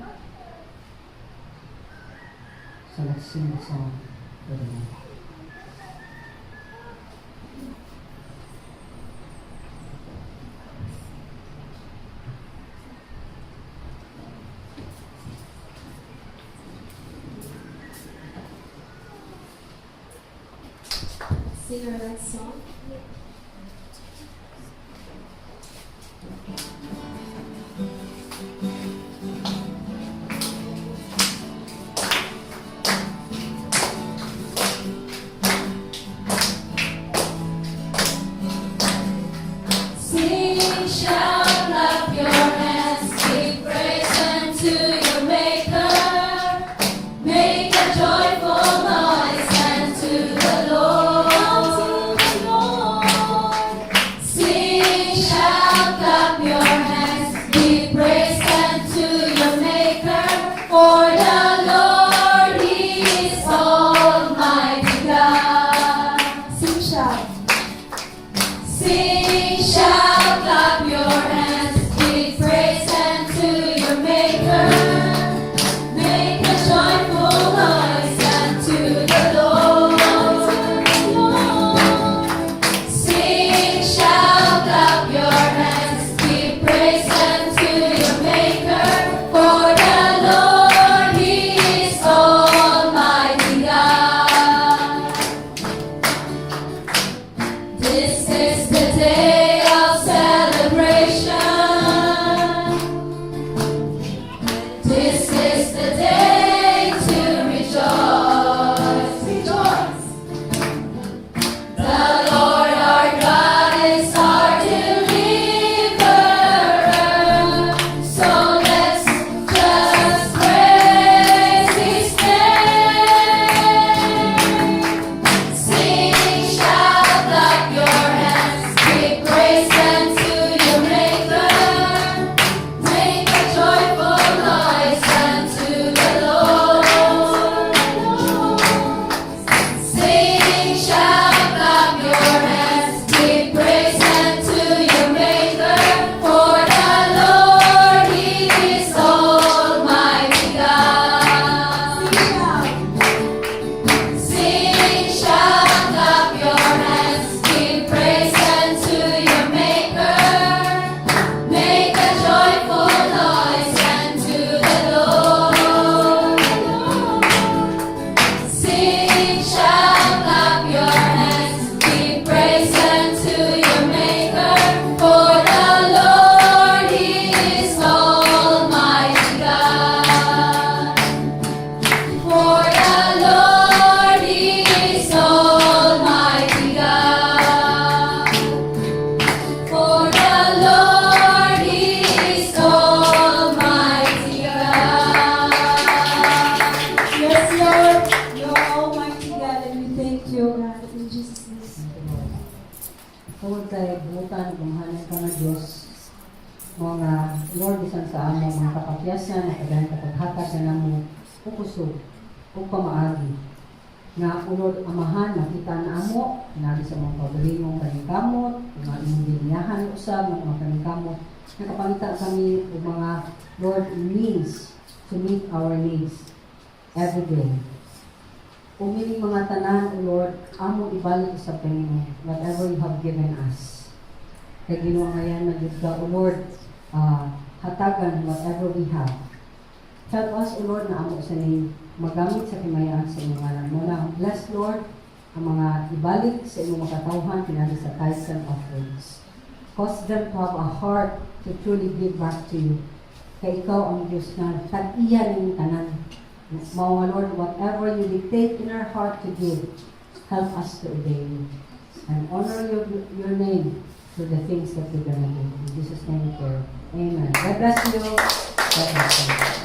So let's sing the song to the Lord. Sing our next song. Sing, shout, clap your hands, give praise unto your Maker. Make a joyful noise unto the Lord. Sing, shout, clap your hands, give praise unto your Maker. For the Lord is Almighty God. Sing, shout. Sing, shout, clap your hands, give praise unto your Maker. Make a joyful noise unto the Lord. Sing, shout, clap your hands, give praise unto your Maker. For the Lord, He is Almighty God. This is the day of celebration. This is the day to rejoice. Rejoice. The Lord our God is our deliverer. So let's just praise His name. Sing, shout, clap your hands, give praise unto your Maker. Make a joyful noise unto the Lord. Sing, shout, clap your hands, give praise unto your Maker. For the Lord, He is Almighty God. Sing, shout, clap your hands, give praise unto your Maker. Make a joyful noise unto the Lord. Sing, shout, clap your hands, give praise unto your Maker. For the Lord, He is Almighty God. For the Lord, He is Almighty God. For the Lord, He is Almighty God. Yes, Lord, you are Almighty God, and we thank you, God, in Jesus' name. Thank you, Lord. Tungod kay buotan ug gamhanan ka nga Dios, mga Lord, bisan sa among mga kapakyasan, nakadahan ka paghatag na namo og kusog ug pamaagi nga, O Lord Amahan, makita na amo pinaagi sa mga kaugalingong paningkamot, mga imong gilinyahan usab nga mga paningkamot, nakapangita kami og mga, Lord, means to meet our needs every day. Ug mining mga tanan, O Lord, amo ibalik sa kanimo whatever you have given us. Kay Ginoo, ngayon na gyud ka, O Lord, hatagan whatever we have. Help us, O Lord, na amo sa ning magamit sa himayaan sa imong ngalan. Mao na, bless, Lord, ang mga ibalik sa imong makatawhan pinaagi sa tithes and offerings. Cause them to have a heart to truly give back to you. Kay ikaw ang Diyos na tag-iya ning tanan. Mao nga, Lord, whatever you dictate in our heart to give, help us to obey you. And honor your name through the things that we're gonna do. In Jesus' name we pray. Amen. God bless you. God bless you.